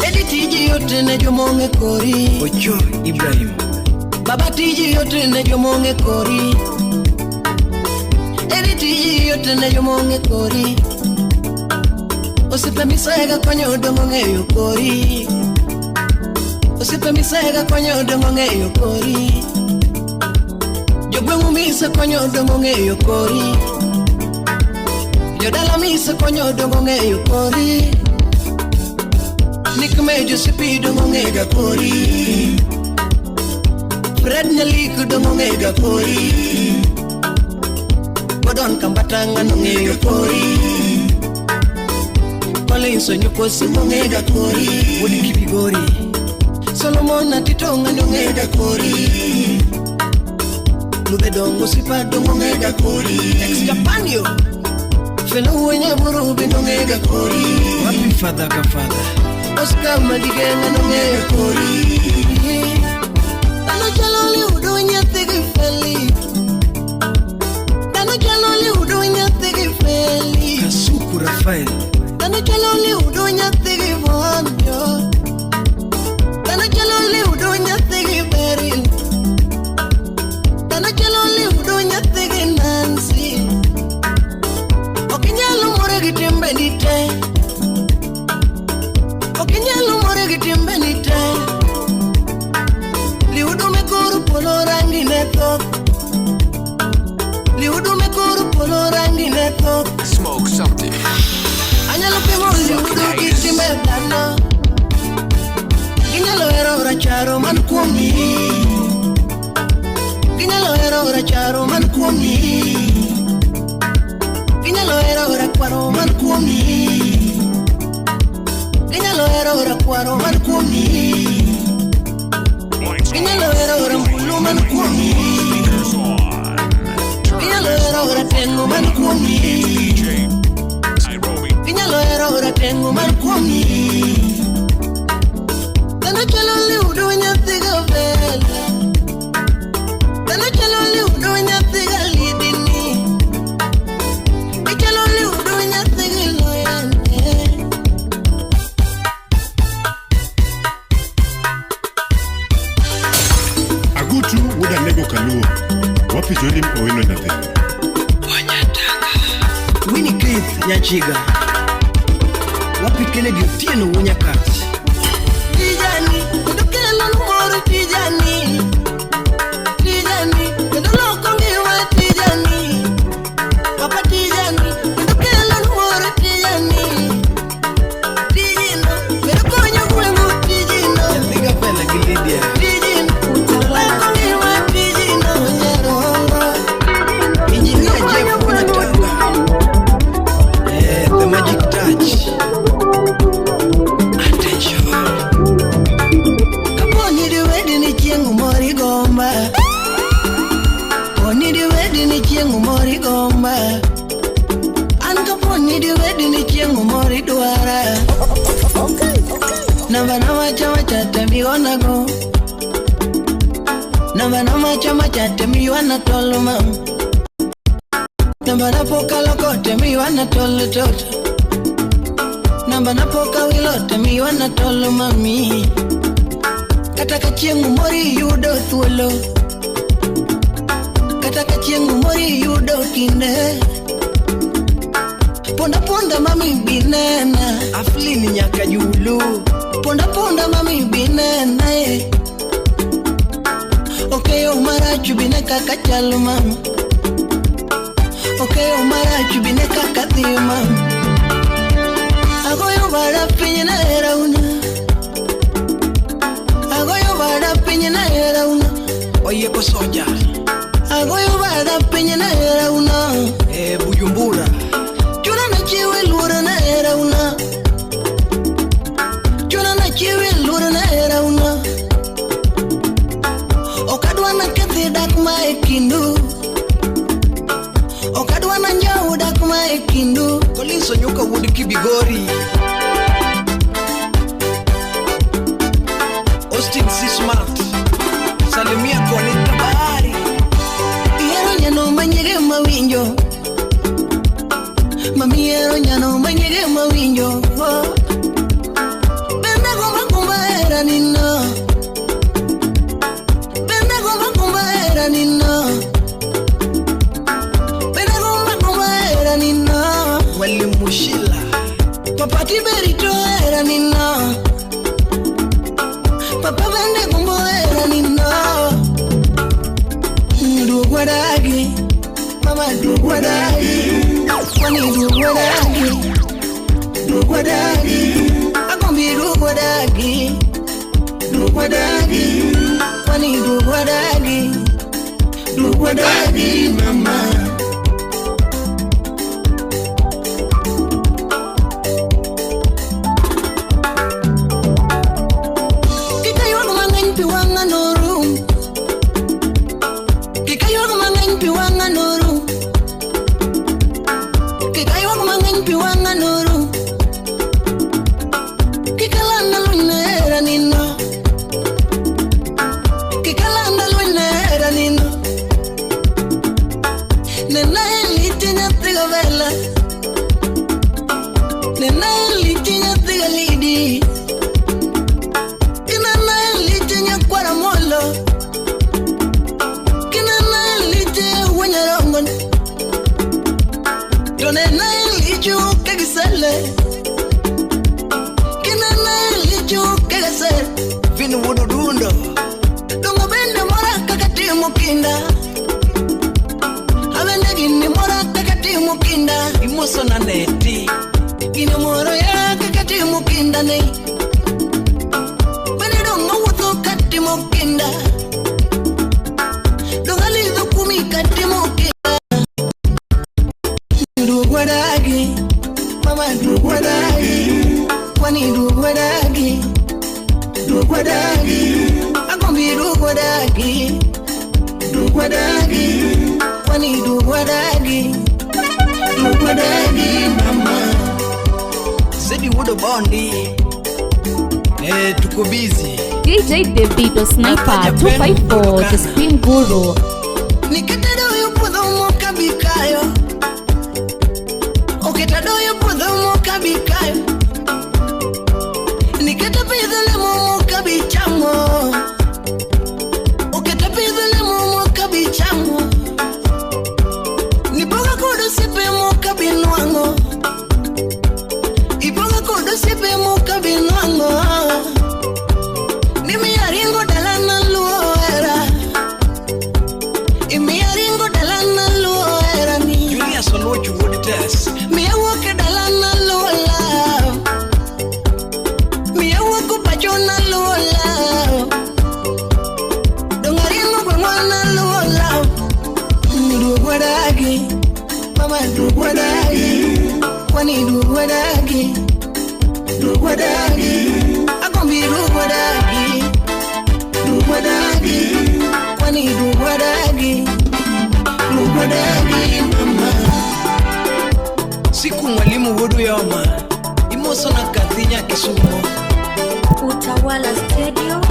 [SPEAKER 4] Edi tiji yote ne jomong'e kori.
[SPEAKER 5] Ocho Ibrahim.
[SPEAKER 4] Baba tiji yote ne jomong'e kori. Edi tiji yote ne jomong'e kori. Osiepe misega konyo dongo ng'eyo kori. Osiepe misega konyo dongo ng'eyo kori. Jogweng'u mise konyo dongo ng'eyo kori. Jodala mise konyo dongo ng'eyo kori. Nick Mejo sipi dongo ng'ega kori. Fred Nyalik dongo ng'ega kori. Gordon Kambatanga nong'eyo kori. Collins Onyukosi nong'ega kori.
[SPEAKER 5] Wuod Kibigori.
[SPEAKER 4] Solomon Atitonga nong'ega kori. Ludhe dongo sipa dongo ng'ega kori. Ex Japan yo. Felo Wanyaburu be nong'ega kori.
[SPEAKER 5] Wapi father ka father.
[SPEAKER 4] Oscar Madigenga nong'eyo kori. Dhano chalo liudo nyathi gi feli. Dhano chalo liudo nyathi gi feli.
[SPEAKER 5] Kasuku Rafael.
[SPEAKER 4] Dhano chalo liudo nyathi gi Vonjo. Dhano chalo liudo nyathi gi Beryl. Dhano chalo liudo nyathi gi Nancy. Ok inyalo more gi timbeni te. Ok inyalo more gi timbeni te. Liudo me kor polo rangi ne thoth. Liudo me kor polo rangi ne thoth.
[SPEAKER 9] Smoke something.
[SPEAKER 4] Anyalo pimo liudo gi timbe dhano. Ginyalo hero racharo man kuomi. Ginyalo hero racharo man kuomi. Ginyalo hero rakwaro man kuomi. Ginyalo hero rakwaro man kuomi. Ginyalo hero rambulu man kuomi. Ginyalo hero rateng'o man kuomi. Ginyalo hero rateng'o man kuomi. Dhano chalo liudo nyathi gavela. Dhano chalo liudo nyathi galidini. Gichalo liudo nyathi giloyane.
[SPEAKER 7] Agutu wuod Alego Kaluo. Wapi Jolim Owino nyathi.
[SPEAKER 5] Winnie Keith Nyachiga. Wapi Kennedy Otieno Wunyakach.
[SPEAKER 4] Tijani, kendo kelo mor tijani. Tijani, kendo loko ngima tijani. Papa tijani, kendo kelo mor tijani. Tijino, kendo konyo gweng'u tijino.
[SPEAKER 5] Nyathi Gavela gi Lydia.
[SPEAKER 4] Tijino, loko ngima tijino. Nyarongo.
[SPEAKER 5] Engineer Jeff Wunyatanga. The magic touch. Attention.
[SPEAKER 4] Kaponi diwedi ni chieng' moro igomba. Poni diwedi ni chieng' moro igomba. An kaponi diwedi ni chieng' moro idwara. Namba na wacha wacha temigonago. Namba na wacha wacha temiwana tolo mam. Namba na poka loko temiwana tolo toto. Namba na poka wilo temiwana tolo mami. Kata ka chieng' moro iyudo thuolo. Kata ka chieng' moro iyudo kinde. Ponda ponda mami binena.
[SPEAKER 5] Aflini nyaka Julu.
[SPEAKER 4] Ponda ponda mami binena eh. Okeyo marach bine kaka chalo mama. Okeyo marach bine kaka dhi mama. Agoyo bara piny na hera una. Agoyo bara piny na hera una.
[SPEAKER 5] Oyieko Soja.
[SPEAKER 4] Agoyo bara piny na hera una.
[SPEAKER 5] Bujumbura.
[SPEAKER 4] Chuna na chiwe luoro na hera una. Chuna na chiwe luoro na hera una. Okadwa na kethi dak ma e kindu. Okadwa na njau dak ma e kindu.
[SPEAKER 5] Collins Onyuka wuod Kibigori. Austin C. Smart. Salimia koni tabari.
[SPEAKER 4] Ihero nyano manyege mawinjo. Mami ihero nyano manyege mawinjo. Papa Tiberito era nino. Papa bende gombo era nino. Duguaragi, mama duguaragi. Kwani duguaragi, duguaragi. Agombi duguaragi, duguaragi. Kwani duguaragi, duguaragi mama.
[SPEAKER 3] DJ Davido Sniper 254, the Spin Guru.
[SPEAKER 5] Siku mwalimu wudu yoma imoso na kathinya Kisumu.
[SPEAKER 2] Utawala Studio.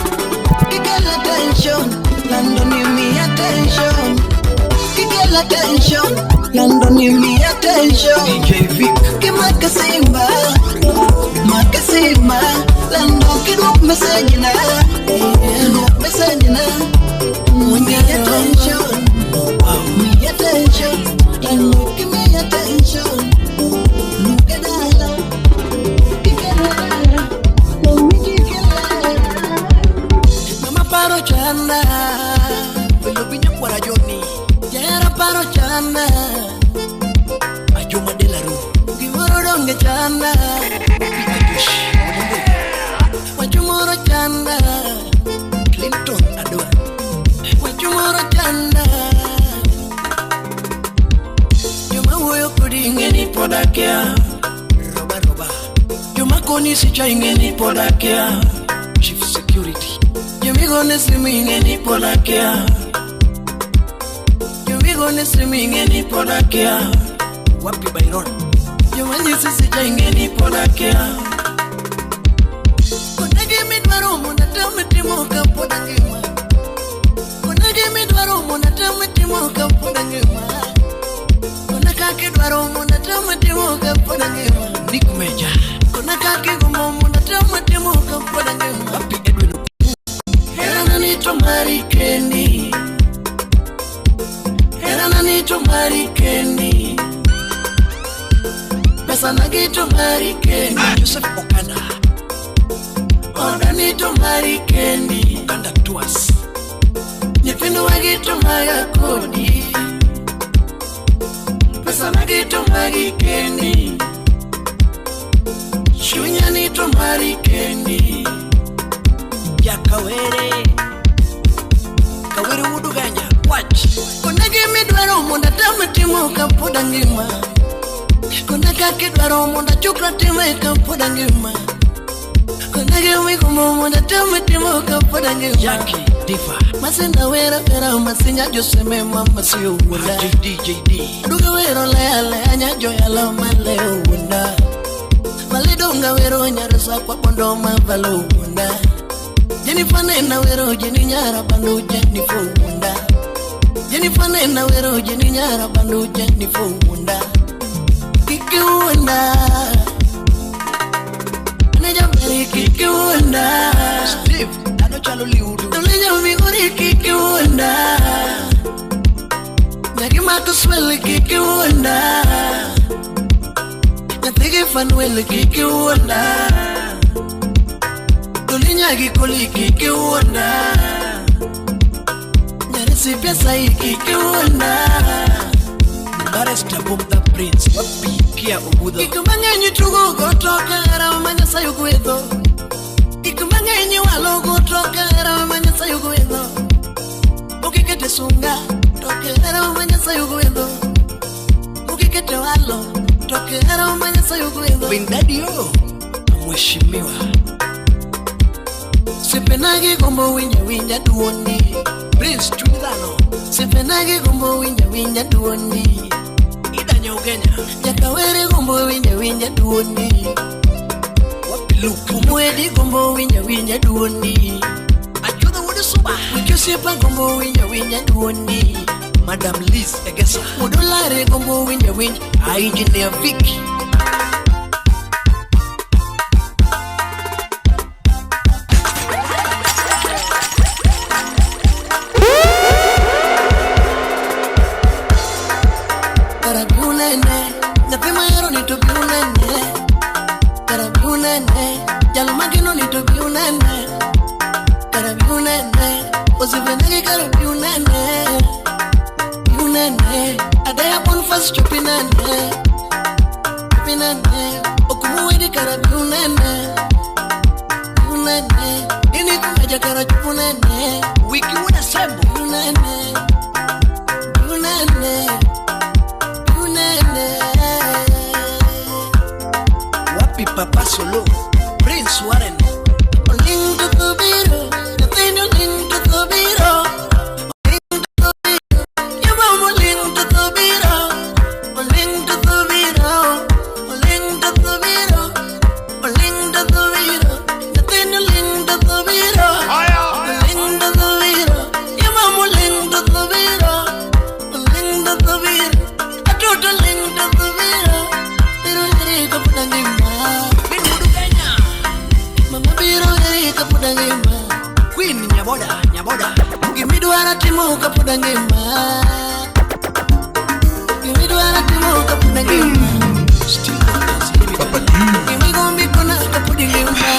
[SPEAKER 4] Kikela tension, London ni mi attention. Kikela tension, London ni mi attention.
[SPEAKER 5] DJ Vic.
[SPEAKER 4] Kimakasimba, makasimba, London kiduk message na, kiduk message na. Mi attention, mi attention, London give me attention. Look at that. Mama paro chanda, velo vinya kwara joni. Jera paro chanda, ajuma de la ru. Gimoro donge chanda, wachumoro chanda,
[SPEAKER 5] Clinton Adwa.
[SPEAKER 4] Wachumoro chanda. Joma wuoyo kodi ing'eni pod akia.
[SPEAKER 5] Roba roba.
[SPEAKER 4] Joma koni sicha ing'eni pod akia.
[SPEAKER 5] Chief Security.
[SPEAKER 4] Jomigone simu ing'eni pod akia. Jomigone simu ing'eni pod akia.
[SPEAKER 5] Wapi Byron?
[SPEAKER 4] Joma nyisi sicha ing'eni pod akia. Konegi midwaro mondo atem timo kapod angima. Konegi midwaro mondo atem timo kapod angima. Kona kaka idwaro mondo atem timo kapod angima.
[SPEAKER 5] Nick Major.
[SPEAKER 4] Kona kaka igombo mondo atem timo kapod angima.
[SPEAKER 5] Wapi Edwin?
[SPEAKER 4] Herana ni to mari kendi. Herana ni to mari kendi. Pesa Pesa nagi to mari kendi.
[SPEAKER 5] Joseph Okanda.
[SPEAKER 4] Odani to mari kendi.
[SPEAKER 5] Okanda Tours.
[SPEAKER 4] Nyithindo wagi to maga kodi. Pesa nagi to mari kendi. Chunya ni to mari kendi.
[SPEAKER 5] Jakawere. Kawere Wuduganya. Watch.
[SPEAKER 4] Konage midwaro mondo atam timo kapod angima. Konaka kidwaro mondo achukra time kapod angima. Konage migombo mondo atam timo kapod angima.
[SPEAKER 5] Jackie Diva.
[SPEAKER 4] Masina wera wera masinya joseme mama siyo wuonda.
[SPEAKER 5] JD JD.
[SPEAKER 4] Aduga wero lea lea nyajo yalo maleo wuonda. Malidonga wero nyaresa kwa bondo mavalo wuonda. Jennifer nena wero jeni nyara bandu Jennifer wuonda. Jennifer nena wero jeni nyara bandu Jennifer wuonda. Kiki wuonda. Nejaberi kiki wuonda.
[SPEAKER 5] Steve dano chalo liudu.
[SPEAKER 4] Tuleja migori kiki wuonda. Nyaki swell kiki wuonda. Nyathigi Fanuel kiki wuonda. Tulinyagi koli kiki wuonda. Nyarisi pesa kiki wuonda.
[SPEAKER 5] Barrister Bob the Prince. Wapi Kia Obudho.
[SPEAKER 4] Gik mang'eny tugo go to kahera ma Nyasaye ogwedho. Gik mang'eny walo go to kahera ma Nyasaye ogwedho. Okikete sunga to kahera ma Nyasaye ogwedho. Okikete walo to kahera ma Nyasaye ogwedho.
[SPEAKER 5] Windadio mheshimiwa.
[SPEAKER 4] Sipenagi gombo winja winja duondi.
[SPEAKER 5] Prince chuny dhano.
[SPEAKER 4] Sipenagi gombo winja winja duondi.
[SPEAKER 5] Ida Nyaugenya.
[SPEAKER 4] Jakawere gombo winja winja duondi.
[SPEAKER 5] Wapi Luke.
[SPEAKER 4] Umwedi gombo winja winja duondi.
[SPEAKER 5] Achudho wuod Suba.
[SPEAKER 4] Wichosiepa gombo winja winja duondi.
[SPEAKER 5] Madam Liz Egesa.
[SPEAKER 4] Udolare gombo winja winja.
[SPEAKER 5] Engineer Vicky. Wiki wuod Asembo. Wapi Papa Solo. Prince Warren.
[SPEAKER 4] Oling to biro, nyathini oling to biro. Oling to biro, nyamama oling to biro. Oling to biro, oling to biro. Oling to biro, nyathini oling to biro. Oling to biro, nyamama oling to biro. Oling to biro, atoto oling to biro. Biro eri kapod angima. Mama biro eri kapod angima.
[SPEAKER 5] Queen Nyaboda, Nyaboda.
[SPEAKER 4] Gimidwaro timo kapod angima. Gimidwaro timo kapod angima. Gimigombi kona kapod angima.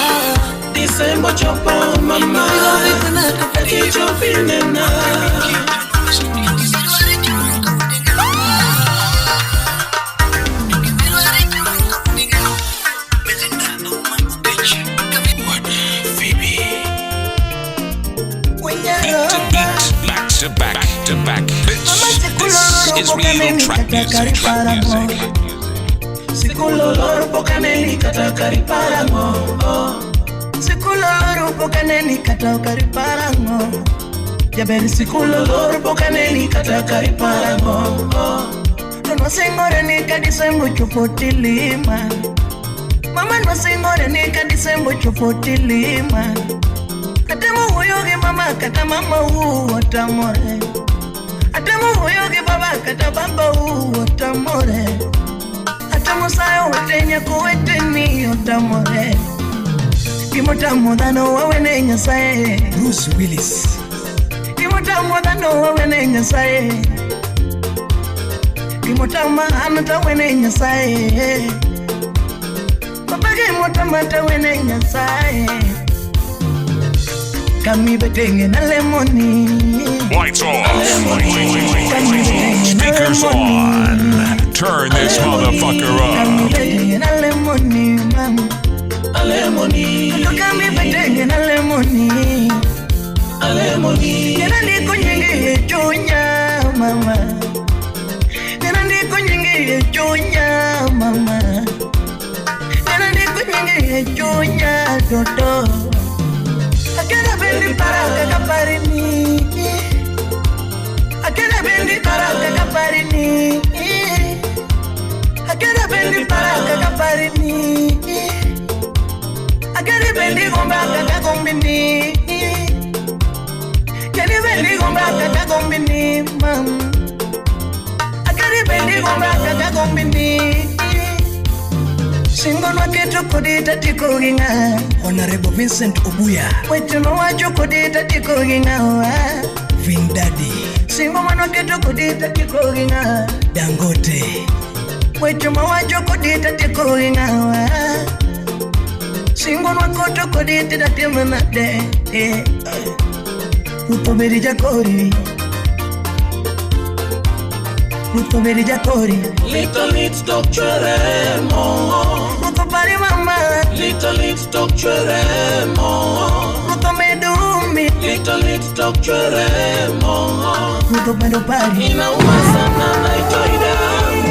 [SPEAKER 9] Disembo chopo mama.
[SPEAKER 4] Gimigombi kona kapod angima.
[SPEAKER 9] Kichopinena.
[SPEAKER 6] Back to back to back. This is real trap music. Trap music.
[SPEAKER 9] Sikuloloro pokaneni kata kariparango. Sikuloloro pokaneni kata kariparango. Jaber sikuloloro pokaneni kata kariparango. Nosingore ni kadisembo chopo tilima. Mama nosingore ni kadisembo chopo tilima. Atemo wuoyo gi mama kata mama wuo tamore. Atemo wuoyo gi baba kata baba wuo tamore. Atemo sayo wete nyako weteni otamore. Gimotamo dhano wawene Nyasaye.
[SPEAKER 5] Bruce Willis.
[SPEAKER 9] Gimotamo dhano wawene Nyasaye. Gimotama an tawene Nyasaye. tamata wene Nyasaye. Kami betenge na lemoni.
[SPEAKER 6] Lights off. Speakers on. Turn this motherfucker up.
[SPEAKER 9] Kami betenge na lemoni, mama. Alemoni. Kami betenge na lemoni. Alemoni. Nena ndiko nyingi chunya mama. Nena ndiko nyingi chunya mama. Nena ndiko nyingi chunya toto. Akena bendi para kakaparini. Akena bendi para kakaparini. Akena bendi para kakaparini. Akena bendi gomba kakakombini. Akena bendi gomba kakakombini mam. Akena bendi gomba kakakombini. Singo nwaketo kodi tatiko ginga.
[SPEAKER 5] Honorable Vincent Obuya.
[SPEAKER 9] Wetu no wacho kodi tatiko ginga.
[SPEAKER 5] Vin Daddy.
[SPEAKER 9] Singo manwaketo kodi tatiko ginga.
[SPEAKER 5] Dangote.
[SPEAKER 9] Wetu mawacho kodi tatiko ginga. Singo nwakoto kodi tatatimana de. Ruto beri jakori. Ruto beri jakori.
[SPEAKER 10] Little little dog cheremo.
[SPEAKER 9] Ruto pari mama.
[SPEAKER 10] Little little dog cheremo.
[SPEAKER 9] Ruto medumi.
[SPEAKER 10] Little little dog cheremo.
[SPEAKER 9] Ruto medo pari.
[SPEAKER 10] Inauma sana naitoi damu.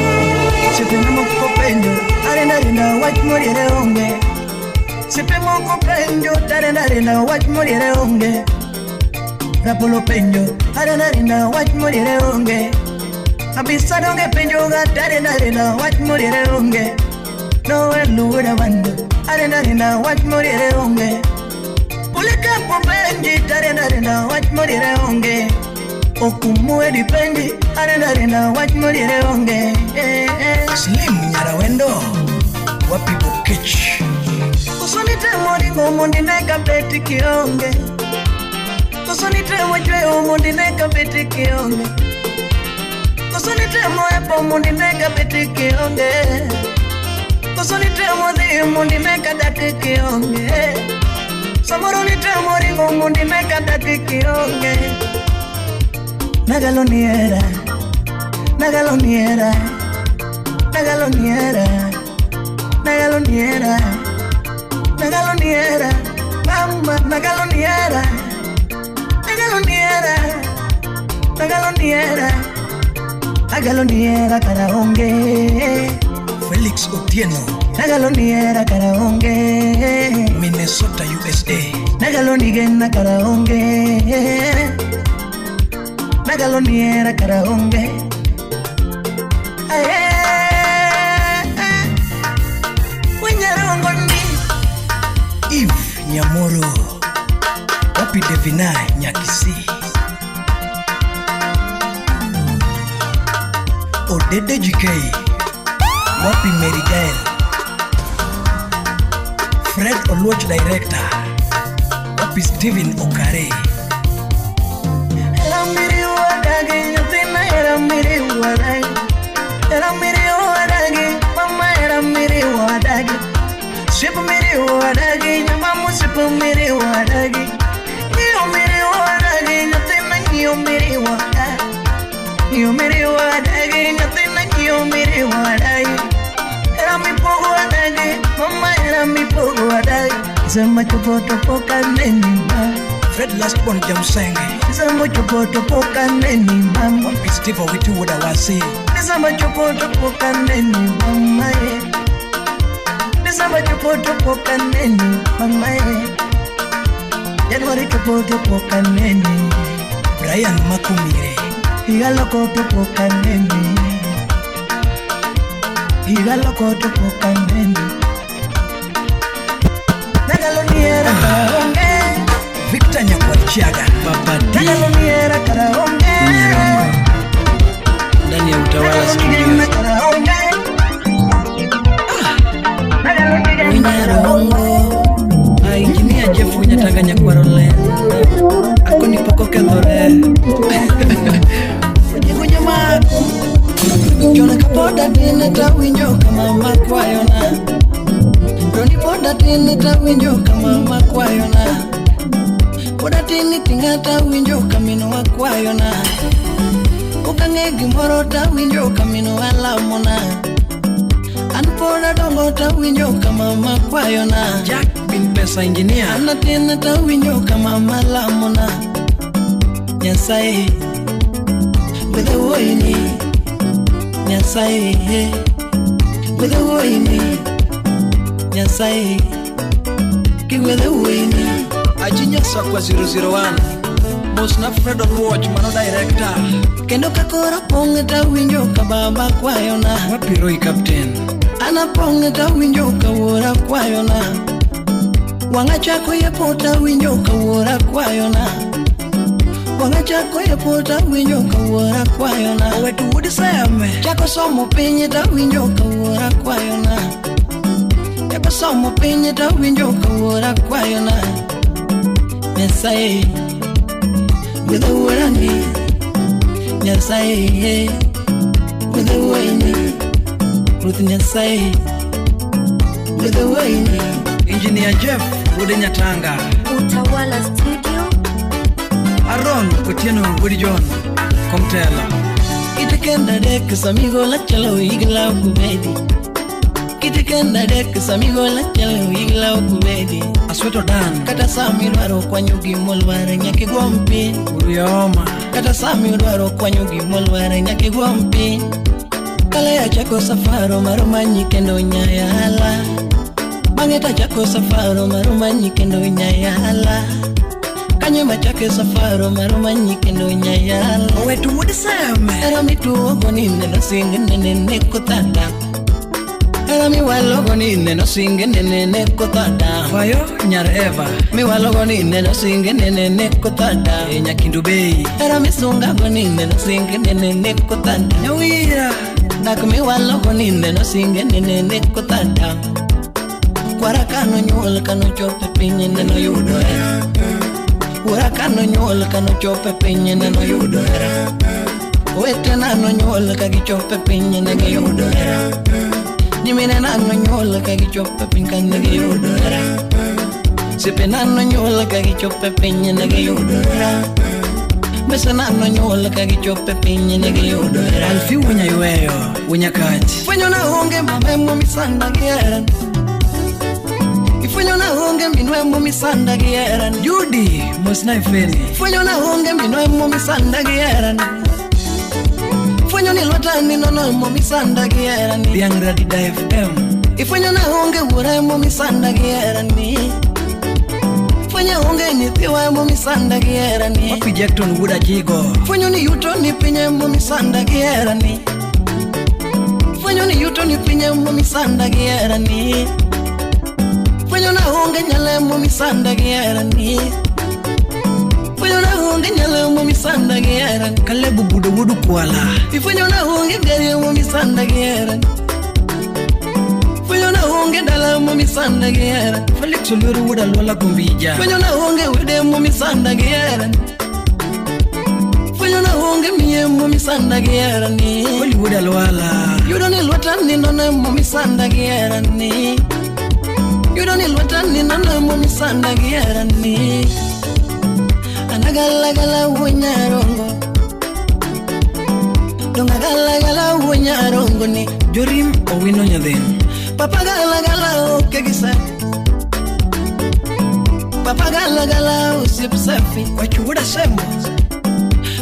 [SPEAKER 9] Sipe moko penjo. Arena rena wach moriere onge. Sipe moko penjo. Arena rena wach moriere onge. Rapolo penjo. Arena rena wach moriere onge. Abisa donge penjo ga arena rena wach moriere onge. No eluda bando arena rena wach moriere onge. Pulika po penji arena rena wach moriere onge. Okumu edi penji arena rena wach moriere onge.
[SPEAKER 5] Slim Nyarawendo wapi Bokech.
[SPEAKER 9] Kusonite moringo mondi neka beti kionge. Kusonite mochwe mondi neka beti kionge. Kusonite moepo mondi neka beti kionge. Kusonite modhi mondi neka daki kionge. Samoro nite moringo mondi neka daki kionge. Nagaloniera, nagaloniera, nagaloniera, nagaloniera, nagaloniera, mama nagaloniera, nagaloniera, nagaloniera. Nagaloniera karaonge.
[SPEAKER 5] Felix Otieno.
[SPEAKER 9] Nagaloniera karaonge.
[SPEAKER 5] Minnesota, USA.
[SPEAKER 9] Nagalonigena karaonge. Nagaloniera karaonge. Wenyarongondi.
[SPEAKER 5] Eve Nyamoro. Wapi Devina Nyakisi. Odede GK. Wapi Mary Gael. Fred Oluoch Director. Wapi Steven Okare.
[SPEAKER 9] Era miri wadagi nyathina era miri wadagi. Era miri wadagi mama era miri wadagi. Sipu miri wadagi nyamamu sipu miri wadagi. Nyo miri wadagi nyathina nyo miri wadagi. Nyo miri wadagi nyathina nyo miri wadagi. Era mi pogo wadagi mama era mi pogo wadagi. Sema chopo topo kaneni ma.
[SPEAKER 5] Fred Lastborn Jamsenge.
[SPEAKER 9] Sema chopo topo kaneni mama.
[SPEAKER 5] Wapi Steve Owitu Wodawasi.
[SPEAKER 9] Sema chopo topo kaneni mama. Sema chopo topo kaneni mama. January chopo topo kaneni.
[SPEAKER 5] Brian Makumire.
[SPEAKER 9] Igaloko topo kaneni. Igaloko topo kaneni. Nagaloniera karaonge.
[SPEAKER 5] Victor Nyakwachiaga. Papa D.
[SPEAKER 9] Nagaloniera karaonge.
[SPEAKER 4] Ndani ya Utawala Studios.
[SPEAKER 5] Winyarongo. Engineer Jeff Winyatanga Nyakwarole. Akoni poko kethore. Ojigunya Chona kapoda tena tawinjo kama makwayona. Roni
[SPEAKER 4] Poda tin tawinjo kama mama kwayona. Poda tin tinga tawinjo kamino akwayona. Okang'e gimoro tawinjo kamino alamona. An poda dongo tawinjo kama mama kwayona.
[SPEAKER 5] Jack bin pesa engineer.
[SPEAKER 4] An atin tawinjo kama mama lamona. Nyasaye gwedha wuoyini. Nyasaye gwedha wuoyini. Nyasaye kigwedha wuoyini.
[SPEAKER 5] Ajinya Sakwa 001. Mosna Fred Oluoch mano director.
[SPEAKER 4] Kendo ka koro pong' tawinjo ka baba kwayona.
[SPEAKER 5] Wapiroi captain.
[SPEAKER 4] An apong' tawinjo ka wuora kwayona. Wang'a chako yepo tawinjo ka wuora kwayona. Wang'a chako yepo tawinjo ka wuora kwayona.
[SPEAKER 5] Owetu wuod Seme.
[SPEAKER 4] Chako somo piny tawinjo ka wuora kwayona. Chako somo piny tawinjo ka wuora kwayona. Nyasaye gwedha wuorani. Nyasaye gwedha wuoyini. Ruoth Nyasaye gwedha wuoyini.
[SPEAKER 5] Engineer Jeff wuod Nyatanga.
[SPEAKER 2] Utawala Studio.
[SPEAKER 5] Aaron Otieno wuod John Komtela.
[SPEAKER 4] Kitikenda dek samigo la chalo igla kubedi. Kitikenda dek samigo la chalo igla kubedi.
[SPEAKER 5] Asweto Dan.
[SPEAKER 4] Kata sami dwaro kwanyo gimolware nyaka igwom piny.
[SPEAKER 5] Urioma.
[SPEAKER 4] Kata sami dwaro kwanyo gimolware nyaka igwom piny. Kale achako safaro mar manyi kendo nyayala. Bang'e tachako safaro mar manyi kendo nyayala. Kanye machake safaro mar manyi kendo nyayala.
[SPEAKER 5] Owetu wuod Seme.
[SPEAKER 4] Hera mituogo ni neno singe nene neko thada. Hera miwalogo ni neno singe nene neko thada.
[SPEAKER 5] Fayo nyar Eva.
[SPEAKER 4] Miwalogo ni neno singe nene neko thada.
[SPEAKER 5] E Nyakindu Bay.
[SPEAKER 4] Hera misungago ni neno singe nene neko thada.
[SPEAKER 5] Nyawira.
[SPEAKER 4] Dak miwalogo ni neno singe nene neko thada. Kwara kano nyuol kano chope piny neno yudo hera. Wuora kano nyuol kano chope piny neno yudo hera. Owetena nonyuol ka gichopo piny ne giyudo hera. Nyiminena nonyuol ka gichopo piny ka ne giyudo hera. Osiepena nonyuol ka gichopo piny ne giyudo hera. Mbesena nonyuol ka gichopo piny ne giyudo hera.
[SPEAKER 5] Alfi wunyayweyo wunyakach.
[SPEAKER 4] Fwenyo na onge mama momisanda gi hera. Ifwenyo na onge minwa momisanda gi hera.
[SPEAKER 5] Judy mosna ifeni.
[SPEAKER 4] Fwenyo na onge minwa momisanda gi hera. Ifwenyo ni lweta ni nono momisanda gi hera ni.
[SPEAKER 5] Dhiang' Radida FM.
[SPEAKER 4] Ifwenyo na onge wuora momisanda gi hera ni. Ifwenyo onge nyithiwa momisanda gi hera ni.
[SPEAKER 5] Wapi Jackton wuod Ajigo.
[SPEAKER 4] Ifwenyo ni yuto ni piny momisanda gi hera ni. Ifwenyo ni yuto ni piny momisanda gi hera ni. Ifwenyo na onge nyalo momisanda gi hera ni. Ifwenyo na onge nyalo momisanda gi hera ni.
[SPEAKER 5] Kalebu Budo wuod Kwala.
[SPEAKER 4] Ifwenyo na onge gari momisanda gi hera ni. Ifwenyo na onge dala momisanda gi hera ni.
[SPEAKER 5] Felix Oluoro wuod Alwala Kombija.
[SPEAKER 4] Ifwenyo na onge wede momisanda gi hera ni. Ifwenyo na onge miye momisanda gi hera ni.
[SPEAKER 5] Oli wuod Alwala.
[SPEAKER 4] Yudo ni lweta ni nono momisanda gi hera ni. Yudo ni lweta ni nono momisanda gi hera ni. Anagalagala wuonyarongo. Dongagalagala wuonyarongo ni.
[SPEAKER 5] Jorim Owino Nyadhin.
[SPEAKER 4] Papa galagala oke gi safi. Papa galagala osiep safi.
[SPEAKER 5] Wach wuod Asembo.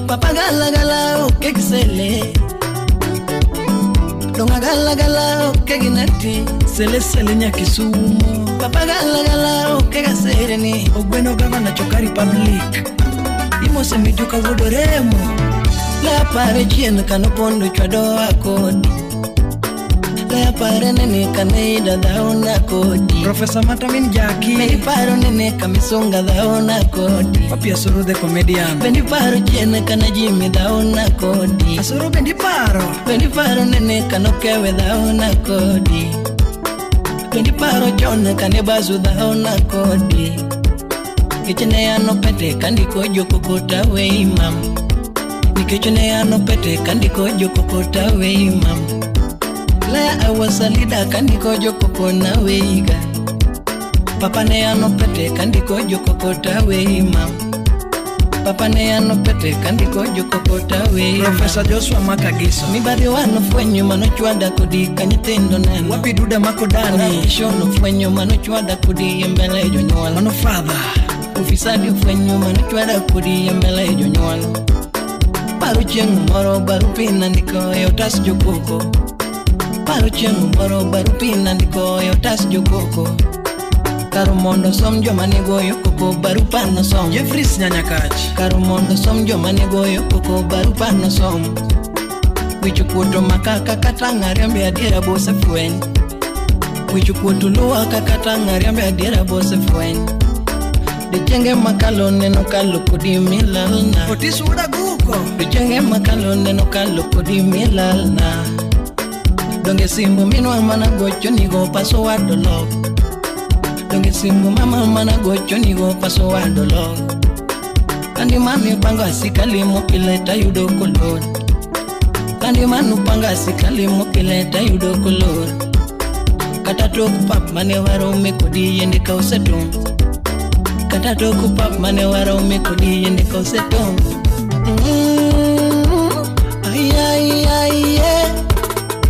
[SPEAKER 4] Papa galagala oke gi sele. Dongagalagala oke gi nati.
[SPEAKER 5] Sele sele Nyakisumo.
[SPEAKER 4] Papa galagala oke ga sereni.
[SPEAKER 5] Ogweno gavana Choka Republic. Imose Mijuka wuod Oremo.
[SPEAKER 4] Le apare chien kanopondo chwado akodi. Le apare nene kane ida dhaona kodi.
[SPEAKER 5] Professor Matamin Jaki.
[SPEAKER 4] Bendi paro nene kamisunga dhaona kodi.
[SPEAKER 5] Papi Asoro the comedian.
[SPEAKER 4] Bendi paro chien kana Jimmy dhaona kodi.
[SPEAKER 5] Asoro bendi paro.
[SPEAKER 4] Bendi paro nene kanokewe dhaona kodi. Bendi paro chon kane bazu dhaona kodi. Nikech ne an opete kandiko jokokota wei mam. Nikech ne an opete kandiko jokokota wei mam. Laya awasalida kandiko jokokona weiga.
[SPEAKER 9] Papa ne ano pete kandiko jokokota we mam. Papa ne ano pete kandiko jokokota we.
[SPEAKER 5] Professor Joshua Makagiso.
[SPEAKER 9] Mibadhi wano fwenyo manochwada kodi ka nyithindo neno.
[SPEAKER 5] Wapi Duda Makodani.
[SPEAKER 9] Corruption ofwenyo manochwada kodi e mbele jonyuol.
[SPEAKER 5] Mano father.
[SPEAKER 9] Ufisadi ofwenyo manochwada kodi e mbele jonyuol. Paro chieng' moro barupi nandiko e otas jokoko. Paro chieng' moro barupi nandiko e otas jokoko. Kar mondo som joma ne goyo koko barupa nosom.
[SPEAKER 5] Jeffries Nyanyakach.
[SPEAKER 9] Kar mondo som joma ne goyo koko barupa nosom. Wich kuoto makaka kata ng'ariambe adiera bosefweny. Wich kuoto luwa kata ng'ariambe adiera bosefweny. Dichenge makalo neno kalo kodi milalna.
[SPEAKER 5] Otis wuoda guko.
[SPEAKER 9] Dichenge makalo neno kalo kodi milalna. Donge simbu minwa mana gocho nigo paso wadolok. Donge simbu mama mana gocho nigo paso wadolok. Kandi mami pango asikali mopile tayudo kolor. Kandi manu panga asikali mopile tayudo kolor. Kata tok pap mane warome kodi yende ka osetung. Kata tok pap mane warome kodi yende ka osetung. Ay ay ay ay.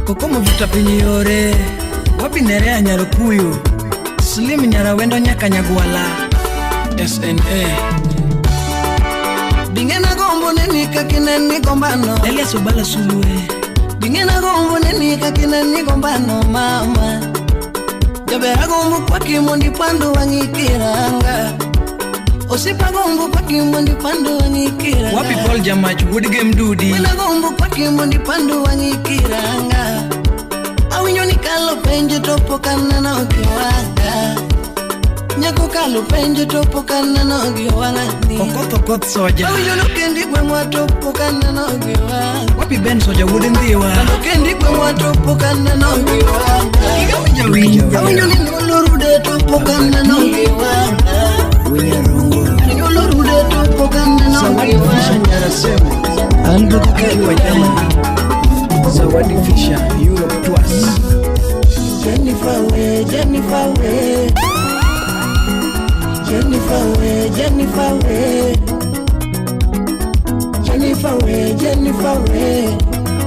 [SPEAKER 5] Kokomo vita piny yore. Wapi Nerea Nyarukuyu. Slim Nyarawendo nyaka Nyagwala. SNA.
[SPEAKER 9] Bingena gombo neni kakineni gombano.
[SPEAKER 5] Elias Obala Sulwe.
[SPEAKER 9] Bingena gombo neni kakineni gombano mama. Jabera gombo kwaki mondi pando wangikiranga. Osipa gombo kwaki mondi pando wangikiranga.
[SPEAKER 5] Wapi Paul Jamach wuod Gem Dudi.
[SPEAKER 9] Wena gombo kwaki mondi pando wangikiranga. Awinjo ni kalo penjo to pok aneno gi wang'a. Nyako kalo penjo to pok aneno gi wang'a.
[SPEAKER 5] Okoth Okoth Soja.
[SPEAKER 9] Awinjo no kendi gweng'wa to pok aneno gi wang'a.
[SPEAKER 5] Wapi Ben Soja wuod Ndhiwa.
[SPEAKER 9] Kalo kendi gweng'wa to pok aneno gi wang'a. Awinjo ni nyuolo rude to pok aneno gi wang'a. Nyuolo rude to pok aneno gi
[SPEAKER 5] Zawadi Fisher
[SPEAKER 9] wang'a.
[SPEAKER 5] Nyarasemo. An Bukuke wa Germany. Zawadi Fisher Europe Tours.
[SPEAKER 9] Jennifer we, Jennifer we. Jennifer we, Jennifer we. Jennifer we, Jennifer we.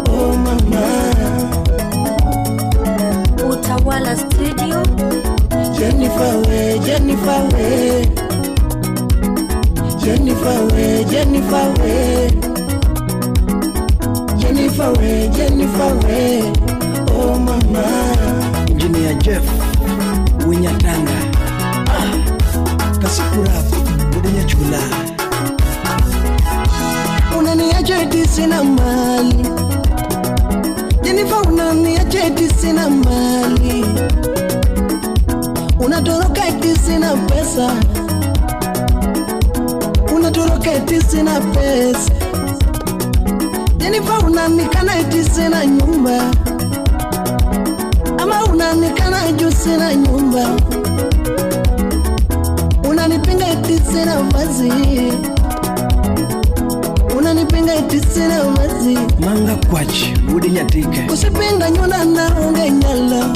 [SPEAKER 9] Oh mama.
[SPEAKER 2] Utawala Studio.
[SPEAKER 9] Jennifer we, Jennifer we. Jennifer we, Jennifer we. Jennifer we, Jennifer we. Oh mama.
[SPEAKER 5] Engineer Jeff Winyatanga. Kasikurap wuod Nyachula.
[SPEAKER 9] Unaniacha eti sina mali. Jennifer unaniacha eti sina mali. Unatoroka eti sina pesa. Unatoroka eti sina pesa. Jennifer unanikana eti sina nyumba. Ama unanikana juu sina nyumba. Unanipinga eti sina vazi. Unanipinga eti sina vazi.
[SPEAKER 5] Manga Kwach wuod Nyatike.
[SPEAKER 9] Usipinga nyuna na onge nyalo.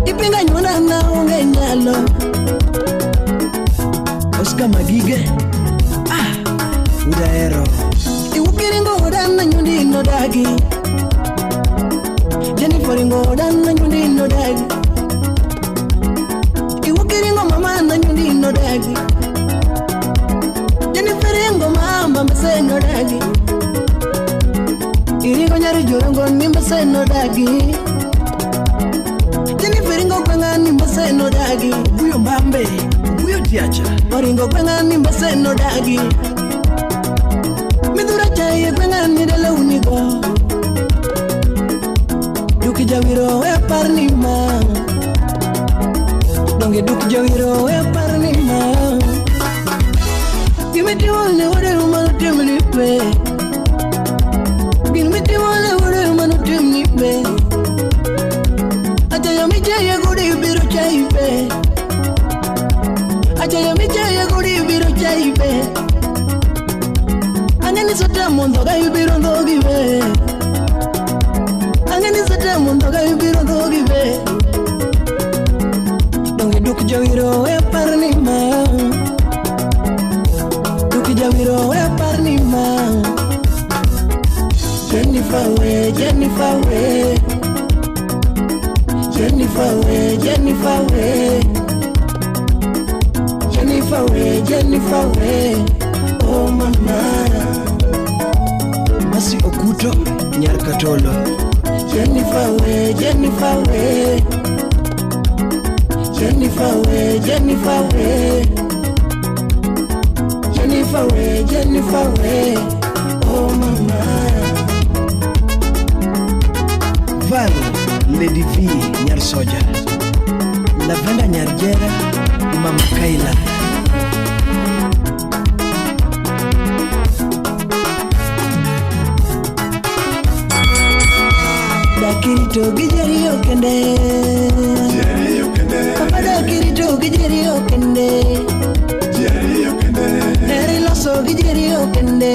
[SPEAKER 9] Ipinga nyuna na onge nyalo.
[SPEAKER 5] Oscar Magige. Udaero.
[SPEAKER 9] Iwukiringo odana nyundi no dagi. Jennifer ringo odana nyundi no dagi. Iwukiringo mama na nyundi no dagi. Jennifer ringo mama mbese no dagi. Iringo nyari jorongo ni mbese no dagi. Jennifer ringo kwenga ni mbese no dagi.
[SPEAKER 5] Buyo Mbambe. Buyo Tiacha.
[SPEAKER 9] Oringo kwenga ni mbese no dagi. Midura chaye kwenga ni dala unigo. Duki jawiro we parni ma. Donge duki jawiro we parni ma. Gimiti wole wode umano timni pe. Gimiti wole wode umano timni pe. Achaya michaye gudi biro chai pe. Achaya michaye gudi biro chai pe. Angeni sote mondo ga ibiro ndogi be. Angeni sote mondo ga ibiro ndogi be. Tukijawiro we parni ma. Tukijawiro we parni ma. Jennifer we, Jennifer we. Jennifer we, Jennifer we. Jennifer we, Jennifer we. Oh mama.
[SPEAKER 5] Masi Okuto Nyar Katolo.
[SPEAKER 9] Jennifer we, Jennifer we. Jennifer we, Jennifer we. Jennifer we, Jennifer we. Oh mama.
[SPEAKER 5] Val Lady V Nyar Soja. Lavenda Nyar Jera Mama Kaila.
[SPEAKER 9] Dakirito gi jeriyo kende.
[SPEAKER 7] Jeriyo kende.
[SPEAKER 9] Papa dakirito gi jeriyo kende.
[SPEAKER 7] Jeriyo kende.
[SPEAKER 9] Eri loso gi jeriyo kende.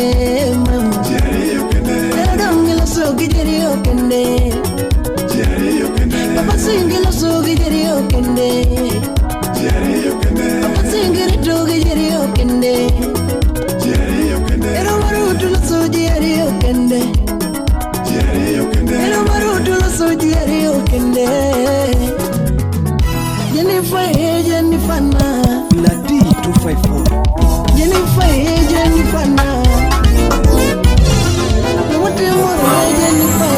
[SPEAKER 9] Mama.
[SPEAKER 7] Jeriyo kende.
[SPEAKER 9] Ero dongi loso gi jeriyo kende.
[SPEAKER 7] Jeriyo kende.
[SPEAKER 9] Papa singi loso gi jeriyo kende.
[SPEAKER 7] Jeriyo kende.
[SPEAKER 9] Papa singi rito gi jeriyo kende.
[SPEAKER 7] Jeriyo kende.
[SPEAKER 9] Ero marutu loso jeriyo kende.
[SPEAKER 7] Jeriyo kende.
[SPEAKER 9] Ero marutu loso jeriyo kende. Jennifer, hey, Jennifer na.
[SPEAKER 5] Ladi 254.
[SPEAKER 9] Jennifer, hey, Jennifer na. Wote more Jennifer.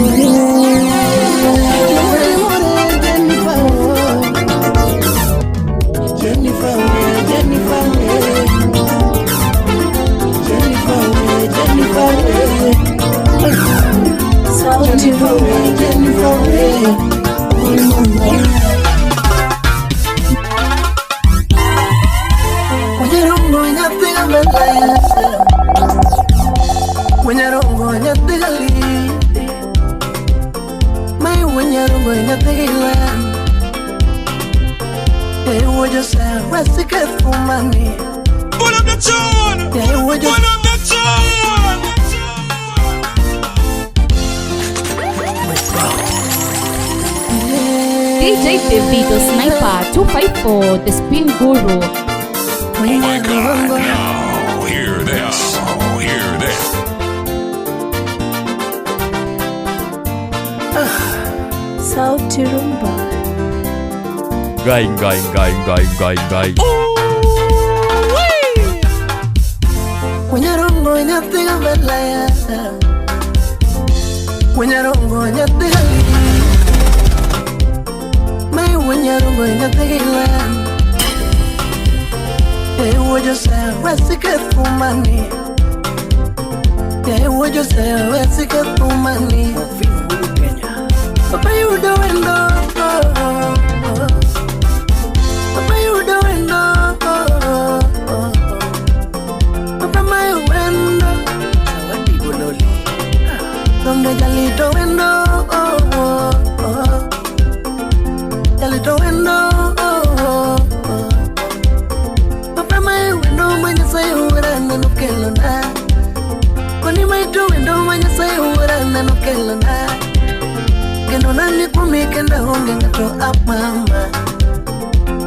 [SPEAKER 9] Wote more Jennifer. Jennifer, hey, Jennifer, hey. Jennifer, hey, Jennifer, hey. Jennifer, hey, Jennifer, hey. Wenyarongo nyathigali. Mai wenyarongo nyathigali. Ewo Jose wasike fumani.
[SPEAKER 10] Pull up the tune.
[SPEAKER 9] Ewo Jose.
[SPEAKER 10] Pull up the tune.
[SPEAKER 3] DJ Davido Sniper 254, the Spin Guru.
[SPEAKER 6] Oh my God, now hear this. Hear this.
[SPEAKER 2] Sauti Rumba.
[SPEAKER 8] Gai gai gai gai gai gai.
[SPEAKER 9] Wenyarongo nyathiga mbele. Wenyarongo nyathigali. Mai wenyarongo nyathiga. Ewo Jose wasike fumani. Ewo Jose wasike fumani. Papa yudo wendo. Papa yudo wendo. Papa mai wendo.
[SPEAKER 5] Zawadi Gololi.
[SPEAKER 9] Donge jalito wendo. Jalito wendo. Papa mai wendo manya sai urana no kelona. Koni mai to wendo manya sai urana no kelona. Kendo nani kumi kenda onge ngato amama.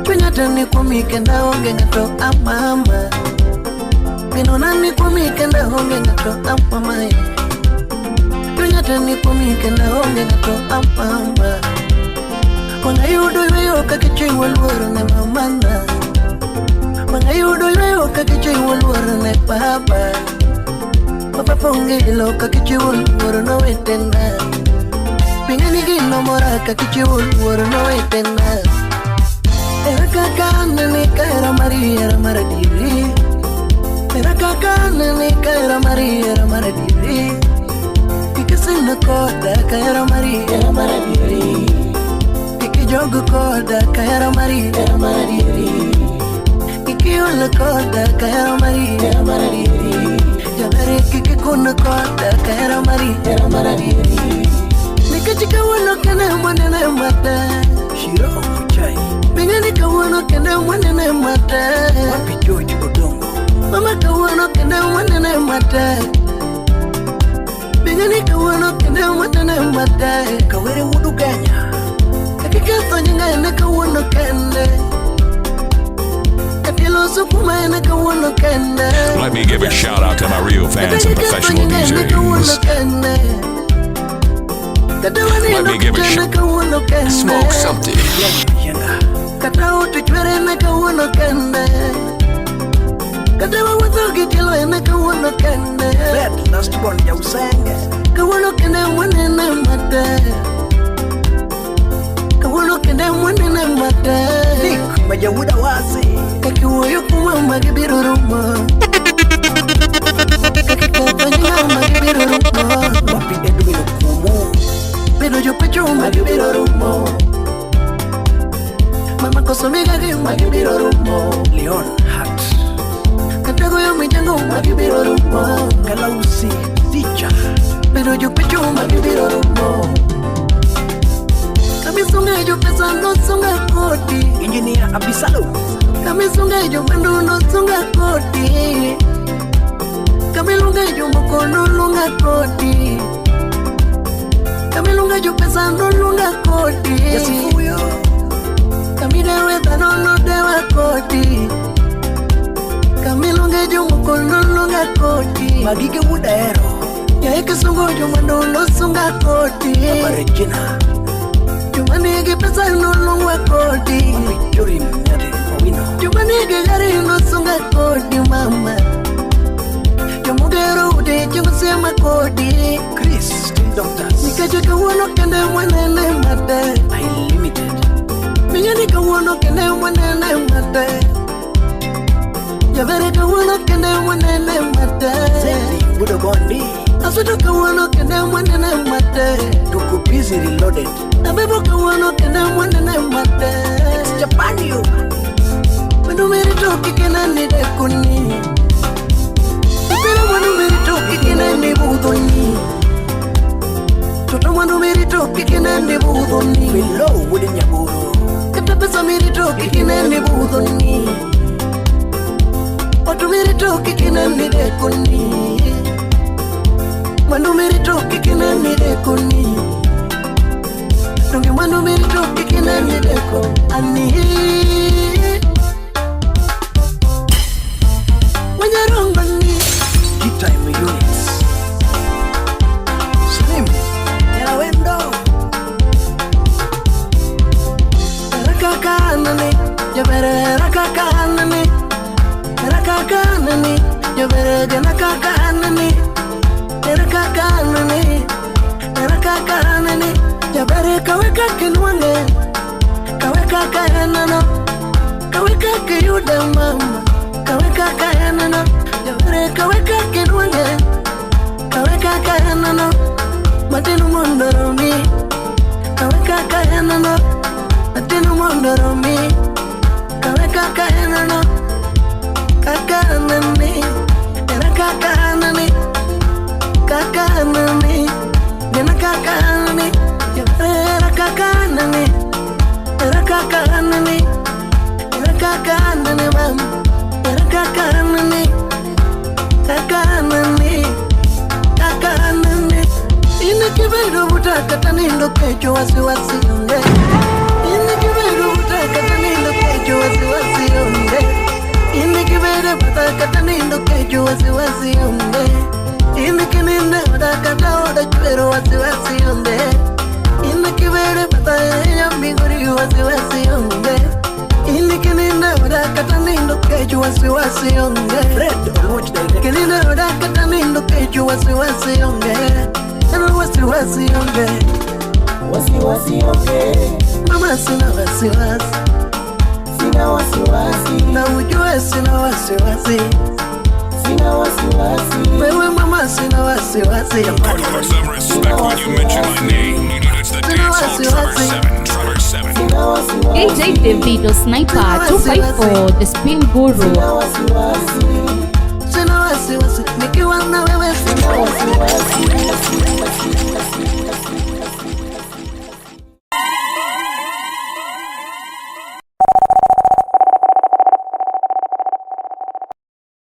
[SPEAKER 9] Chunya tani kumi kenda onge ngato amama. Kendo nani kumi kenda onge ngato amama. Chunya tani kumi kenda onge ngato amama. Wanga yudo yuyo kakichiwo luoro ne mamana. Wanga yudo yuyo kakichiwo luoro ne baba. Papa ponge ilo kakichiwo luoro no wetena. Pingani gino mora kakichiwo luoro no wetena. Era kaka nene kaera Maria era maradiri. Era kaka nene kaera Maria era maradiri. Kikisina koda kaera Maria era maradiri. Kikijogo koda kaera Maria era maradiri. Kikiula koda kaera Maria era maradiri. Jabere kikikuna koda kaera Maria era maradiri. Nikech kawuono kende mwanene mate.
[SPEAKER 5] Shiro Okuchai.
[SPEAKER 9] Pingani kawuono kende mwanene mate.
[SPEAKER 5] Wapi George Odongo.
[SPEAKER 9] Mama kawuono kende mwanene mate. Pingani kawuono kende mwanene mate.
[SPEAKER 5] Kawere wudu Kenya.
[SPEAKER 9] Kakiketho nyinga ene kawuono kende.
[SPEAKER 4] Kanindo kuma ene kawuono kende.
[SPEAKER 6] Let me give a shout out to my real fans and professional DJs. Let me give a shout.
[SPEAKER 4] Smoke something. Kata utuchwere ne kawuono kende. Kata wawuotho gi tielo ene kawuono kende.
[SPEAKER 9] Fred last born ya Usenge.
[SPEAKER 4] Kawuono kende mwanene matek. Kawuono kende mwanene matek.
[SPEAKER 9] Nick Majawuda wazi.
[SPEAKER 4] Kakiwuoyo kuwa magibiro rumo. Kakiketho nyinga magibiro rumo.
[SPEAKER 9] Wapi Edwin Okumu.
[SPEAKER 4] Bedo jopecho magibiro rumo. Mama koso migagi magibiro rumo.
[SPEAKER 9] Leon Hart.
[SPEAKER 4] Kata goyo michango magibiro rumo.
[SPEAKER 9] Kalausi Ticha.
[SPEAKER 4] Bedo jopecho magibiro rumo. Kamisunga jo pesa no sunga kodi.
[SPEAKER 9] Engineer Abisalo.
[SPEAKER 4] Kamisunga jo mwandu no sunga kodi. Kamilunga jo moko no lunga kodi. Kamilunga jo pesa no lunga kodi.
[SPEAKER 9] Yasifuyo.
[SPEAKER 4] Kamidewe dhano no dewa kodi. Kamilunga jo moko no lunga kodi.
[SPEAKER 9] Magige Wudaero.
[SPEAKER 4] Yaeke sungo jo mwandu no sunga kodi.
[SPEAKER 9] Mama Regina.
[SPEAKER 4] Jumanigi pesa no lungwa kodi.
[SPEAKER 9] Mami Jorim Nyari Owino.
[SPEAKER 4] Jumanigi gari no sunga kodi mama. Jomugero ude chingusema kodi.
[SPEAKER 9] Chris Steel Doctors.
[SPEAKER 4] Nikache kawuono kende mwanene mate.
[SPEAKER 9] I Limited.
[SPEAKER 4] Minyani kawuono kende mwanene mate. Javere kawuono kende mwanene mate.
[SPEAKER 9] Zendi Wudogondi.
[SPEAKER 4] Asuto kawuono kende mwanene mate.
[SPEAKER 9] Tuko busy reloaded.
[SPEAKER 4] Abebo kawuono kende mwanene mate.
[SPEAKER 9] It's Japan you.
[SPEAKER 4] Mwandu merito kikena ni dekuni. Pero mwandu merito kikena ni budoni. Toto mwandu merito kikena ni budoni.
[SPEAKER 9] Wilo Wude Nyaburu.
[SPEAKER 4] Kata pesa merito kikena ni budoni. Otu merito kikena ni dekuni. Mwandu merito kikena ni dekuni. Donge mwandu merito kikena ni deko ani. Wanyarongoni.
[SPEAKER 9] G-Time Units. Slim Yarawendo.
[SPEAKER 4] Rakakanani, jabere rakakanani. Rakakanani, jabere janakakanani. Rakakanani, rakakanani. Jabere kaweka kinwange. Kaweka kaenano. Kaweka kiyuda mama. Kaweka kaenano. Jabere kaweka kinwange. Kaweka kaenano. Matinu mondoromi. Kaweka kaenano. Matinu mondoromi. Kaweka kaenano. Kakanani. Rakakanani. Kakanani. Janakakanani. Rakakanani. Rakakanani. Rakakanani mama. Rakakanani. Kakanani. Kakanani. Ina kibedo buta katanindo kecho wasiwasi onge. Ina kibedo buta katanindo kecho wasiwasi onge. Ina kibedo buta katanindo kecho wasiwasi onge. Ina kininde buta kata chwero wasiwasi onge. Ina kibere buta ya migori wasiwasi onge. Ina kininde buta katanindo kecho wasiwasi onge.
[SPEAKER 9] Fred Oluoch Director.
[SPEAKER 4] Kininde buta katanindo kecho wasiwasi onge. Wasiwasi onge.
[SPEAKER 5] Wasiwasi onge.
[SPEAKER 4] Mama sina wasiwasi.
[SPEAKER 5] Sina wasiwasi.
[SPEAKER 4] Na ujue sina wasiwasi.
[SPEAKER 5] Sina wasiwasi.
[SPEAKER 4] Wewe mama sina wasiwasi.
[SPEAKER 6] Put some respect when you mention my name. It's the dancehall Trevor 7. Trevor 7.
[SPEAKER 5] Sina wasiwasi.
[SPEAKER 3] DJ Davido Sniper 254, the Spin Guru.
[SPEAKER 5] Sina wasiwasi.
[SPEAKER 4] Sina wasiwasi. Nikiwa na wewe sina wasiwasi.